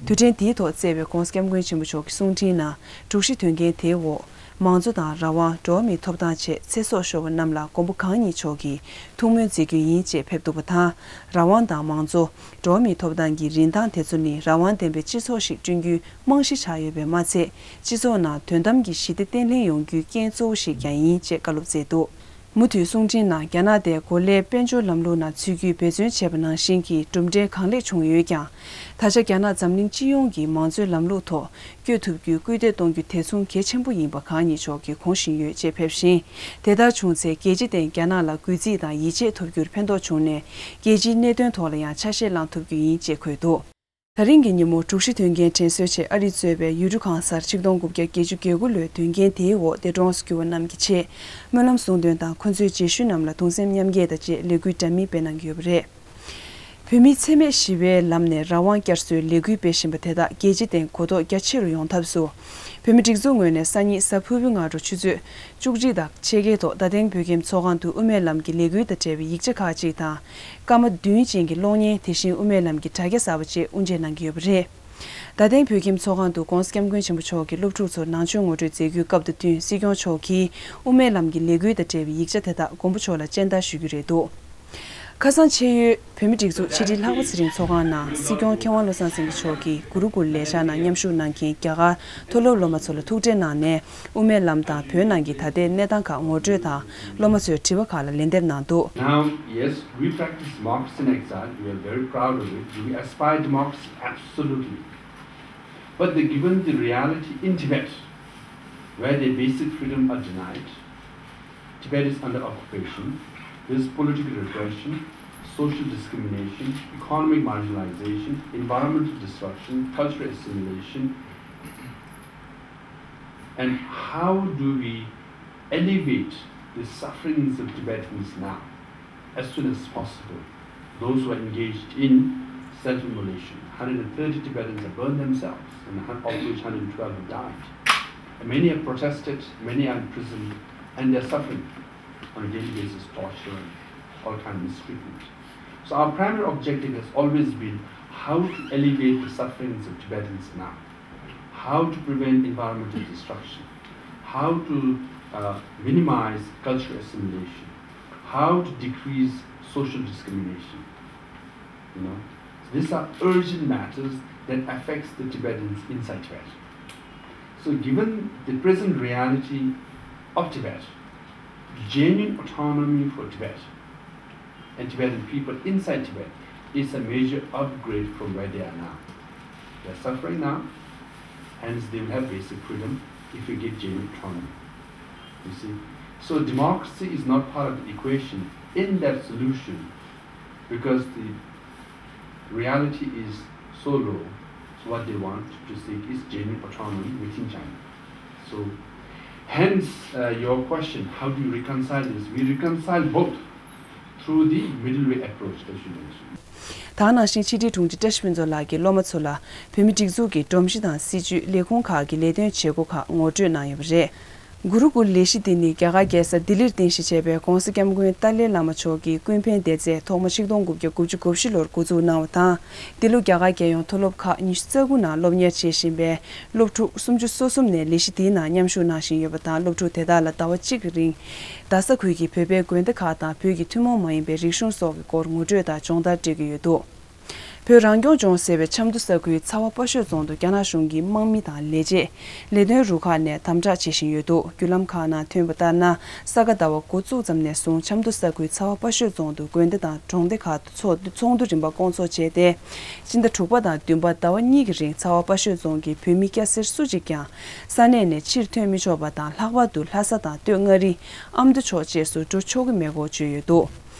དུས་དྲན་དེའི་ཐོག་བསྩལ་བའི་༸གོང་ས་༸སྐྱབས་མགོན་ཆེན་པོ་མཆོག་གི་གསུང་འཕྲིན་ནང་དྲུག་བཞི་དོན་རྐྱེན་དེའི་འོག་མང་གཙོ་དང་རང་དབང་འགྲོ་བ་མིའི་ཐོབ་ཐང་ཆེད་ཚེ་སྲོག་ཤོར་བ་རྣམས་ལ་མགོན་པོ་གང་ཉིད་མཆོག་གིས་ཐུགས་སྨོན་མཛད་རྒྱུ་ཡིན་ཅེས་ཕེབས་འདུག་པ་དང་། རང་དབང་དང་མང་གཙོ། འགྲོ་བ་མིའི་ཐོབ་ཐང་གི་རིན་ཐང་དེ་ཚོ་ནི་རང་དབང་ལྡན་པའི་སྤྱི་ཚོགས་ཤིག་བསྐྲུན་རྒྱུའི་རྨང་གཞི་ཆགས་ཡོད་པས་མ་ཚད། སྤྱི་ཚོགས་ནང་དོན་དམ་གྱི་ཞི་བདེ་བརྟན་ལྷིང་ཡོང་རྒྱུའི་རྐྱེན་གཙོ་བོ་ཞིག་ཀྱང་ཡིན་ཅེས་བཀའ་སློབ་སྩལ་འདུག་མུ་མཐུད་གསུང་འཕྲིན་ནང་རྒྱ་ནག་དེ་གོ་ལའི་དཔལ་འབྱོར་ལམ་ལུགས་ནང་ཚུད་རྒྱུའི་འབད་བརྩོན་བྱས་པ་ནང་བཞིན་གྱི་གྲུབ་འབྲས་གང་ལེགས་བྱུང་ཡོད་ཀྱང་། ད་ཆ་རྒྱ་ནག་འཛམ་གླིང་སྤྱི་ཡོངས་ཀྱི་མང་གཙོའི་ལམ་ལུགས་ཐོག་བསྐྱོད་ཐུབ་རྒྱུའི་སྐུལ་འདེད་གཏོང་རྒྱུ་དེ་མཚུངས་གལ་ཆེན་པོ་ཡིན་པ་གང་ཉིད་མཆོག་གིས་དགོངས་བཞིན་ཡོད་ཅེས་ཕེབས་ཤིང་། དེ་ལྟར་བྱུང་ཚེ་རྒྱལ་སྤྱི་སྟེང་རྒྱ་ནག་ལ་གུས་བརྩི་དང་ཡིད་ཆེས་ཐོབ་རྒྱུར་ཕན་ཐོགས་བྱུང་ནས་རྒྱལ་སྤྱིའི་གནད་དོན་ཐོག་ལ་ཡང་ཆ་ཤས་བླང་ཐུབ་རྒྱུ་ཡིན་ཅེས་འཁོད་འདུག་ད་རིང་གི་ཉིན་མོ་དྲུག་བཞི་དོན་རྐྱེན་དྲན་གསོའི་ཆེད་ཨ་རིས་གཙོས་པའི་ཡུལ་གྲུ་གང་སར་ཆིག་སྟོང་དགུ་བརྒྱ་བརྒྱད་ཅུ་གྱ་དགུ་ལོའི་དོན་རྐྱེན་དེའི་འོག་འདས་གྲོངས་སུ་གྱུར་བ་རྣམས་ཀྱི་ཆེད་སྨོན་ལམ་གསུང་འདོན་དང་ཁོ་ཚོའི་རྗེས་ཤུལ་རྣམས་ལ་གདུང་སེམས་མཉམ་སྐྱེད་དང་བཅས་ལས་འགུལ་འདྲ་མིན་སྤེལ་གནང་གི་ཡོད་པ་རེད། བོད་མིའི་འཚེ་མེད་ཞི་བའི་ལམ་ནས་རང་དབང་བསྐྱར་གསོའི་ལས་འགུལ་སྤེལ་བཞིན་པ་དེ་དག་རྒྱལ་སྤྱི་སྟེང་གོ་རྟོགས་རྒྱ་ཆེ་རུ་ཡོང་ཐབས་སུ། བོད་མི་སྒྲིག་འཛུགས་ངོས་ནས་སང་ཉིན་གཟའ་ཕུར་བུའི་སྔ་དྲོ་ཆུ་ཚོད་བཅུ་གཅིག་དང་ཕྱེད་ཀའི་ཐོག་རྡ་སྟེང་བོད་ཁྱིམ་ཚོགས་ཁང་དུ་དབུ་མའི་ལམ་གྱི་ལས་འགུལ་དང་འབྲེལ་བའི་ཡིག་ཆ་ཁག་ཅིག་དང་། སྐར་མ་བདུན་ཅན་གྱི་གློག་བརྙན། དེ་བཞིན་དབུ་མའི་ལམ་གྱི་དྲ་རྒྱ་གསར་པ་བཅས་དབུ་འབྱེད་གནང་གི་ཡོད་པ་རེད། རྡ་སྟེང་བོད་ཁྱིམ་ཚོགས་ཁང་དུ་༸གོང་ས་༸སྐྱབས་མགོན་ཆེན་པོ་མཆོག་གིས་སློབ་ཕྲུག་ཚོར་ནང་ཆོས་ངོ་སྤྲོད་མཛད་རྒྱུའི་སྐབས་དང་བསྟུན་སྲིད་སྐྱོང་མཆོག་གིས་དབུ་མའི་ལམ་གྱི་ལས་འགུལ་དང་འབྲེལ་བའི་ཡིག་ཆ་དེ་དག་མགོན་པོ་མཆོག་ལ་སྤྱན་བསྟར་ཞུ་རྒྱུ་རེད་འདུག་ཁ་སང་ཆེས་ཡོད་བོད་མི་སྒྲིག་འཛུགས་ཕྱི་དྲིལ་ལྷག་པ་ཚེ་རིང་ཚོགས་ཁང་ནང་སྲིད་སྐྱོང་མཁས་དབང་བློ་བཟང་སེང་གེ་མཆོག་གིས་གུ་རུ་ཀུལ་ལས་འཆར་ནང་མཉམ་ཞུགས་གནང་མཁན་རྒྱ་གར་མཐོ་སློབ་སློབ་མ་ཚོ་ལ་ཐུག་འཕྲད་གནང་ནས། དབུ་མའི་ལམ་དང་བོད་ནང་གི་ད་ལྟའི་གནས་སྟངས་ཁག་ངོ་སྤྲོད་དང་། སློབ་མ་ཚོའི་དྲི་བ་ཁག་ལ་ལན་འདེབས་གནང་འདུག Now, yes, we practice democracy in exile. We are very proud of it. Do we aspire democracy? Absolutely. But the, given the reality in Tibet, where their basic freedom are denied, Tibet is under occupation, there's political repression, social discrimination, economic marginalization, environmental destruction, cultural assimilation, and how do we alleviate the sufferings of Tibetans now, as soon as possible? Those who are engaged in self-immolation, one hundred thirty Tibetans have burned themselves, and of which one hundred twelve have died. And many have protested, many are imprisoned, and they're suffering on a daily basis, torture and all kind of mistreatment. So our primary objective has always been, How to alleviate the sufferings of Tibetans now? How to prevent environmental destruction? How to uh, minimize cultural assimilation? How to decrease social discrimination? You know, these are urgent matters that affects the Tibetans inside Tibet. So, given the present reality of Tibet, genuine autonomy for Tibet and Tibetan people inside Tibet is a major upgrade from where they are now. They are suffering now, hence they will have basic freedom if we give genuine autonomy. You see? So democracy is not part of the equation in that solution because the reality is so low. So what they want to seek is genuine autonomy within China. So hence uh, your question, how do you reconcile this? We reconcile both through the middle way approach, as you mentioned. ད་ག་ནང་བཞིན་ཕྱི་དྲིལ་དྲུང་ཆེ་བཀྲ་ཤིས་ཕུན་ཚོགས་ལགས་ཀྱིས་སློབ་མ་ཚོ་ལ་བོད་མི་སྒྲིག་འཛུགས་ཀྱི་སྒྲོམ་གཞི་དང་སྲིད་ཇུས། ལས་ཁུངས་ཁག་གི་ལས་དོན་བྱེད་སྒོ་ཁག་ངོ་སྤྲོད་གནང་ཡོད་པ་རེད། གུ་རུ་ཀུལ་ལས་གཞི་འདི་ནི་རྒྱ་གར་རྒྱལ་ས་ལྡི་ལིར་རྟེན་གཞི་བྱས་པའི་༧གོང་ས་༧སྐྱབས་མགོན་ཏཱ་ལའི་བླ་མ་མཆོག་གི་ཀུན་ཕན་སྡེ་ཚན་ཐོག་མ་ཆིག་སྟོང་དགུ་བརྒྱ་དགུ་བཅུ་གོ་བཞི་ལོར་འགོ་འཛུགས་གནང་བ་དང་། འདི་ལོ་རྒྱ་གར་རྒྱལ་ཡོངས་མཐོ་སློབ་ཁག་ཉི་ཤུ་རྩ་དགུ་ནང་སློབ་གཉེར་བྱེད་བཞིན་པའི་སློབ་ཕྲུག་སུམ་ཅུ་སོ་གསུམ་ནས་ལས་གཞི་འདིའི་ནང་མཉམ་ཞུགས་གནང་བཞིན་ཡོད་པ་དང་། སློབ་ཕྲུག་དེ་དག་ལ་ཟླ་བ་གཅིག་གི་རིང་རྡ་ས་ཁུལ་གྱི་བོད་པའི་དགོན་སྡེ་ཁག་དང་བོད་ཀྱི་ཐུན་མོང་མ་ཡིན་པའི་རིག་གཞུང་སོགས་ཀྱི་སྐོར་ངོ་སྤྲོད་དང་སྦྱོང་བརྡར་སྤྲད་ཀྱི་ཡོད་འདུག་བོད་རང་སྐྱོང་ལྗོངས་ཟེར་བའི་ཆབ་མདོ་ས་ཁུལ་ཚ་བ་དཔའ་ཤོད་རྫོང་དུ་རྒྱ་ནག་གཞུང་གི་དམག་མི་དང་ལས་བྱེད། ལས་དོན་རུ་ཁག་ནས་དམ་དྲག་བྱེད་བཞིན་ཡོད་འདུག་བརྒྱུད་ལམ་ཁག་ནང་ཐོན་པ་ལྟར་ན། ས་ག་ཟླ་བ་འགོ་བཙུགས་ཙམ་ནས་བཟུང་ཆབ་མདོ་ས་ཁུལ་ཚ་བ་དཔའ་ཤོད་རྫོང་དུ་དགོན་སྡེ་དང་གྲོང་སྡེ་ཁག་ཏུ་ཚོགས་འདུ་རིམ་པ་སྐོང་ཚོགས་བྱས་ཏེ། སྤྱི་ཟླ་དྲུག་པ་དང་བདུན་པ་ཟླ་བ་གཉིས་ཀྱི་རིང་ཚ་བ་དཔའ་ཤོད་རྫོང་གི་བོད་མི་སྐྱ་སེར་སུ་གཅིག་ཀྱང་ས་གནས་ནས་ཕྱིར་ཐོན་མི་ཆོག་པ་དང་། ལྷག་པར་དུ་ལྷ་ས་དང་སྟོད་མངའ་རིས། ཨ་མདོ་ཕྱོགས་བཅས་སུ་འགྲོ་ཆོག་གི་མེད་སྐོར་བརྗོད་ཡོད་འདུག་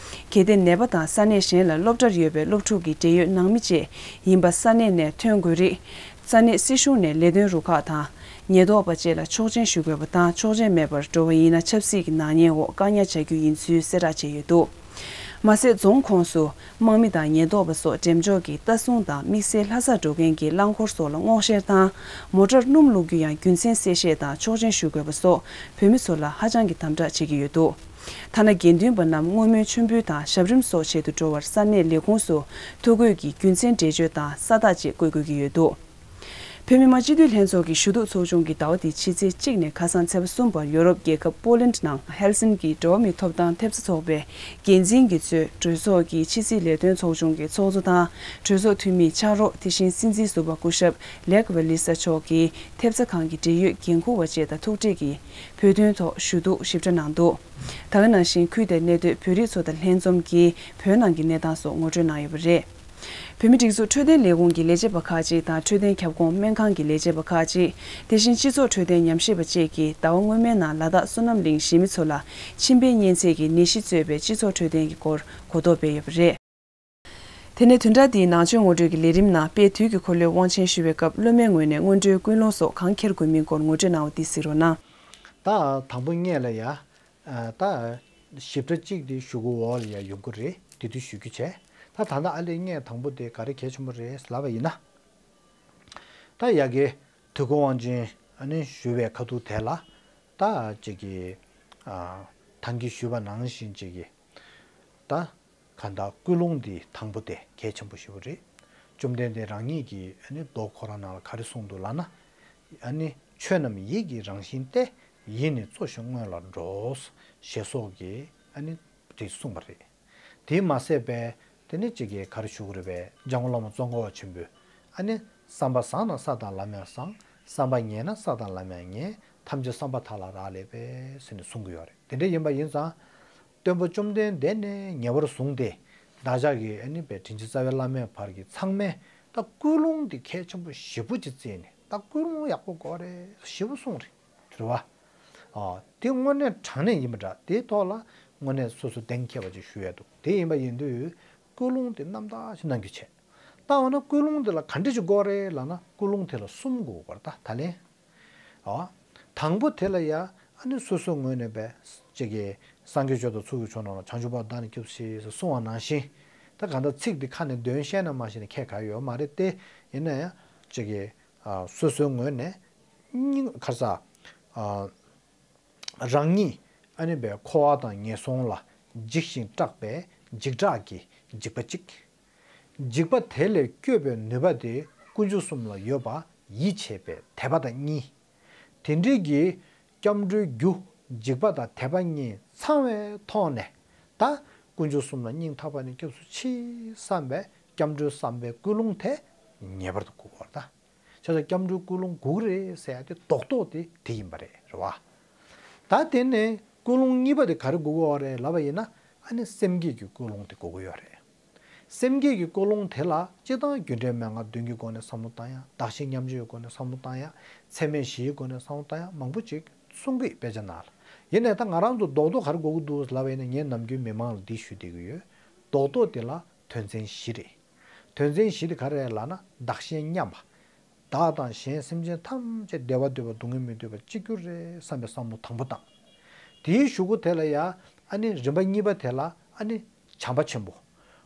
གལ་ཏེ་ནད་པ་དང་ས་གནས་གཞན་ལ་སློབ་གྲྭར་ཡོད་པའི་སློབ་ཕྲུག་གི་འབྲེལ་ཡོད་ནང་མི་བཅས་ཡིན་པ་ས་གནས་ནས་ཐོན་དགོས་རིགས། ས་གནས་སྲིད་གཞུང་ནས་ལས་དོན་རུ་ཁག་དང་། ཉེན་རྟོག་པ་བཅས་ལ་ཆོག་མཆན་ཞུ་དགོས་པ་དང་། ཆོག་མཆན་མེད་པར་འགྲོ་བ་ཡིན་ན་ཆབ་སྲིད་ཀྱི་ནག་ཉེས་འོག་བཀག་ཉར་བྱ་རྒྱུ་ཡིན་ཚུལ་གསལ་བསྒྲགས་བྱས་ཡོད་འདུག་མ་ཟད་རྫོང་ཁོངས་སུ་དམག་མི་དང་ཉེན་རྟོག་པ་སོགས་འགྲེམས་འཇོག་གིས་ལྟ་སྲུང་དང་དམིགས་བསལ་ལྷ་སར་འགྲོ་མཁན་གྱི་རླངས་འཁོར་སོགས་ལ་སྔོག་བཤེར་དང་། མོ་ཊར་སྣུམ་བླུག་རྒྱུ་ཡང་རྒྱུ་མཚན་གསལ་བཤད་དང་ཆོག་མཆན་ཞུ་དགོས་པ་སོགས་བོད་མི་ཚོ་ལ་ཧ་ཅང་གི་དམ་དྲག་བྱེད་ཀྱི་ཡོད་འདུག་ཐ་ན་དགེ་འདུན་པ་རྣམས་བསྔོ་སྨོན་མཆོད་འབུལ་དང་ཞབས་རིམ་སོགས་བྱེད་དུ་འགྲོ་བར་ས་གནས་ལས་ཁུངས་སུ་ཐོ་འགོད་ཀྱིས་རྒྱུ་མཚན་འགྲེལ་བརྗོད་དང་ས་རྟགས་བཅས་བཀོད་དགོས་ཀྱི་ཡོད་འདུག་བོད་མི་མང་སྤྱི་འཐུས་ལྷན་ཚོགས་ཀྱི་ཞུ་གཏུག་ཚོགས་ཆུང་གིས་ཟླ་བ་འདིའི་ཕྱི་ཚེས་གཅིག་ནས་ཁ་སང་ཚེས་པ་གསུམ་བར་ཡོ་རོབ་རྒྱལ་ཁབ་པོ་ལན་ནང་ཧེལ་སིན་ཀིའི་འགྲོ་བ་མིའི་ཐོབ་ཐང་ཐེབས་རྩ་ཚོགས་པའི་འགན་འཛིན་གྱིས་གཙོས་གྲོས་ཚོགས་ཀྱི་ཕྱི་སྲིད་ལས་དོན་ཚོགས་ཆུང་གི་ཚོགས་གཙོ་དང་། གྲོས་ཚོགས་འཐུས་མིའི་ཕྱག་རོགས། དེ་བཞིན་སྲིད་འཛིན་ཟུར་པ་སྐུ་ཞབས་ལེག་ཝེ་ལི་ས་མཆོག་གིས་ཐེབས་རྩ་ཁང་གི་འབྲེལ་ཡོད་འགན་འཁུར་བ་བཅས་དང་ཐུག་འཕྲད་ཀྱིས་བོད་དོན་ཐོག་ཞུ་གཏུག་ཞིབ་ཕྲ་གནང་འདུག་ད་ག་ནང་བཞིན་ཁུལ་དེར་གནས་སྡོད་བོད་རིགས་ཚོ་དང་ལྷན་འཛོམས་ཀྱིས་བོད་ནང་གི་གནས་སྟངས་སོགས་ངོ་སྤྲོད་གནང་ཡོད་པ་རེད། བོད་མིའི་སྒྲིག་འཛུགས་འཕྲོད་བསྟེན་ལས་ཁུངས་ཀྱི་ལས་བྱེད་པ་ཁག་ཅིག་དང་། འཕྲོད་བསྟེན་ཁྱབ་ཁོངས་སྨན་ཁང་གི་ལས་བྱེད་པ་ཁག་ཅིག་དེ་བཞིན་སྤྱི་ཚོགས་འཕྲོད་བསྟེན་ཉམས་ཞིབ་པ་བཅས་ཀྱིས་ཟླ་བ་སྔོན་མའི་ནང་ལ་དྭགས་བསོད་ནམས་གླིང་གཞིས་མི་ཚོ་ལ་མཆིན་པའི་གཉན་ཚད་ཀྱི་ནད་གཞི་གཙོས་པའི་སྤྱི་ཚོགས་འཕྲོད་བསྟེན་གྱི་སྐོར་གོ་རྟོགས་སྤེལ་ཡོད་པ་རེད། དེ་ནས་བདུན་ཕྲག་འདིའི་ནང་ཆོས་ངོ་སྤྲོད་ཀྱི་ལས་རིམ་ནང་དཔལ་དུས་ཀྱི་འཁོར་ལོའི་དབང་ཆེན་ཞུ་བའི་སྐབས་སློབ་མའི་ངོས་ནས་སྔོན་འགྲོའི་ཀུན་སློང་སོགས་གང་འཁྱེར་དགོས་མིན་སྐོར་ངོ་སྤྲོད་གནང་བ་འདི་གཟིགས་རོགས་གནང་། ད་དང་པོ་ངས་ལ་ཡ། ད་ཞིབ་ཕྲ་གཅིག་དེ་ཞུ་གི་འོག་ལ་ཡ་ཡོང་གི་རེད། དེ་དུས་ཞུ་རྒྱུ་བྱས། ད་ད་ལྟ་ཨ་ལས་ངས་དང་པོ་དེ་ག་རེ་གལ་ཆེན་པོ་རེད་ལབ་པ་ཡིན་ན། ད་ཡ་གི་དུས་འཁོར་དབང་ཆེན་ཨ་ནི་ཞུ་བའི་ཁ་ཐུག་དེ་ལ་ད་ཅིག་གི་ཐང་གིས་ཞུས་པ་ནང་བཞིན་ཅིག་གི་ད་གང་ལྟར་ཀུན་སློང་འདི་དང་པོ་དེ་གལ་ཆེན་པོ་ཞེ་པོ་རེད། བཅོམ་ལྡན་འདས་རང་ཉིད་ཀྱིས་ཨ་ནི་མདོ་ཁོ་རང་ནང་ལ་ག་རེ་གསུངས་འདུག་ལབ་ན། ཨ་ནི་ཆོས་རྣམས་ཡིད་ཀྱི་རང་བཞིན་ཏེ། ཡིད་ནི་གཙོ་ཞིང་སྔོན་ལ་འགྲོ། ཞེས་སོགས་ཀྱི་ཨ་ནི་དེ་གསུངས་པ་རེད། དེས་མ་ཟད་པའི་དེ་ནི་གཅིག་གིས་ག་རེ་ཞུ་གི་རེད་པས། འཇམ་མགོན་བླ་མ་ཙོང་ཁ་པ་ཆེན་པོས་ཨ་ནི་བསམ་པ་བཟང་ན་ས་དང་ལམ་ཡང་བཟང་། བསམ་པ་ངན་ན་ས་དང་ལམ་ཡང་ངན། ཐམས་ཅད་བསམ་པ་དག་ལ་རག་ལས་པས་ཟེར་ནས་གསུང་གི་ཡོད་རེད། དེ་འདྲ་ཡིན་པ་ཡིན་ཙང་། སྟོན་པ་བཅོམ་ལྡན་འདས་ནས་ཉེ་བར་བཟུང་སྟེ། བདག་ཅག་གི་ཨ་ནི་པའི་དྲིན་ཅན་རྩ་བའི་བླ་མའི་བར་གྱི་ཚང་མས་ད་ཀུན་སློང་འདི་གལ་ཆེན་པོ་ཞེ་པོ་ཅིག་བརྩིས་ནས། ད་ཀུན་སློང་ཡག་པོ་དགོས་རེད་ཞེ་པོ་གསུངས་རེད། རེད་བ། ཨ། དེ་དངོས་གནས་དྲང་གནས་ཡིན་པ་འདྲ། དེའི་ཐོག་ལ་དངོས་གནས་སོ་སོ་གཏན་འཁེལ་བ་ཅིག་ཞུ་ཡ་འདུག་དེ་ཡིན་པ་ཡིན་དུས་ཀུན་སློང་དེ་རྣམ་དག་ཅིག་གནང་རྒྱུ་བྱས། ད་འོ་ན་ཀུན་སློང་དེ་ལ་ག་འདྲ་ཅིག་དགོས་རེད་ལབ་ན། ཀུན་སློང་དེ་ལ་གསུམ་དགོས་པར་ད་ད་ལན། ཨ། དང་པོ་དེ་ལ་ཡ་ཨ་ནི་སོ་སོའི་ངོས་ནས་པའི་ཅིག་གི་སངས་རྒྱས་ཆོས་དང་ཚོགས་ཀྱི་མཆོག་རྣམས་ལ། བྱང་ཆུབ་བར་དུ་བདག་ནི་སྐྱབས་སུ་མཆི་ཟེར་གསུངས་པ་ནང་བཞིན། ད་གང་ལྟར་ཚིག་འདི་ཁ་ནས་འདོན་ཤེས་ན་མ་ཤེས་ན་ཁྱད་ག་ཡོད་མ་རེད་དེ། ཡིན་ན་ཡང་ཅིག་གི་ཨ། སོ་སོའི་ངོས་ནས་སྙིང་ཁ་ས། ཨ། རང་ཉིད་ཨ་ནི་པའི་འཁོར་བ་དང་ངན་སོང་ལ་འཇིགས་ཤིང་སྐྲག་པའི་འཇིགས་སྐྲག་གི་འཇིགས་པ་གཅིག་འཇིགས་པ་དེ་ལས་སྐྱོབ་པའི་ནུས་པ་དེ་དཀོན་མཆོག་གསུམ་ལ་ཡོད་པ་ཡིད་ཆེས་པའི་དད་པ་དང་གཉིས། དེ་འདྲའི་གི་སྐྱབས་འགྲོའི་རྒྱུ་འཇིགས་པ་དང་དད་པ་གཉིས་ཚང་བའི་ཐོག་ནས། ད་དཀོན་མཆོག་གསུམ་ལ་སྙིང་ཐག་པ་ནས་སྐྱབས་སུ་མཆི་བསམ་པའི་སྐྱབས་འགྲོའི་བསམ་པའི་ཀུན་སློང་དེ་ངེས་པར་དུ་དགོས་པར་གདའ། བྱས་ཙང་སྐྱབས་འགྲོའི་ཀུན་སློང་དགོས་ཀྱི་རེད་ཟེར་ཡ་དེ་རྡོག་རྡོག་དེ་དེ་ཡིན་པ་རེད། རེད་བ། ད་དེ་ནས་ཀུན་སློང་གཉིས་པ་དེ་ག་རེ་དགོས་ཀྱི་ཡོད་རེད་ལབ་པ་ཡིན་ན། ཨ་ནི་སེམས་བསྐྱེད་ཀྱི་ཀུན་སློང་དེ་དགོས་ཀྱི་ཡོད་རེད། སེམས་བསྐྱེད་ཀྱི་ཀུན་སློང་དེ་ལ་སྤྱིར་བཏང་རྒྱུ་འབྲས་མན་ངག་བདུན་གྱི་སྒོ་ནས་བསམ་བློ་བཏང་ཡ། བདག་གཞན་མཉམ་བརྗེའི་སྒོ་ནས་བསམ་བློ་བཏང་ཡ། ཚད་མེད་བཞིའི་སྒོ་ནས་བསམ་བློ་བཏང་ཡ། མང་པོ་ཅིག་གསུང་གི་ཡོད། དཔེ་ཆ་ནང་ལ། ཡིན་ནའི་ད་ང་རང་ཚོ་རྡོག་རྡོག་ག་རེ་དགོས་ཀྱི་འདུག་ལབ་པ་ཡིན་ན། ངས་ནམ་རྒྱུན་མི་མང་ལ་འདི་ཞུ་བསྡད་ཀྱི་ཡོད། རྡོག་རྡོག་དེ་ལ་དོན་ཚན་བཞི་རེད། དོན་ཚན་བཞི་དེ་ག་རེ་རེད་ལབ་ན། བདག་གཞན་མཉམ་པ། བདག་དང་གཞན་སེམས་ཅན་ཐམས་ཅད་བདེ་བ་འདོད་པ། སྡུག་བསྔལ་མི་འདོད་པ། གཅིག་གྱུར་རེད་བསམ་པའི་བསམ་བློ་དང་པོ་དང་། དེའི་གཞུག་གུ་དེ་ལ་ཡ། ཨ་ནི་རིམ་པ་གཉིས་པ་དེ་ལ། ཨ་ནི་བྱམས་པ་ཆེན་པོ།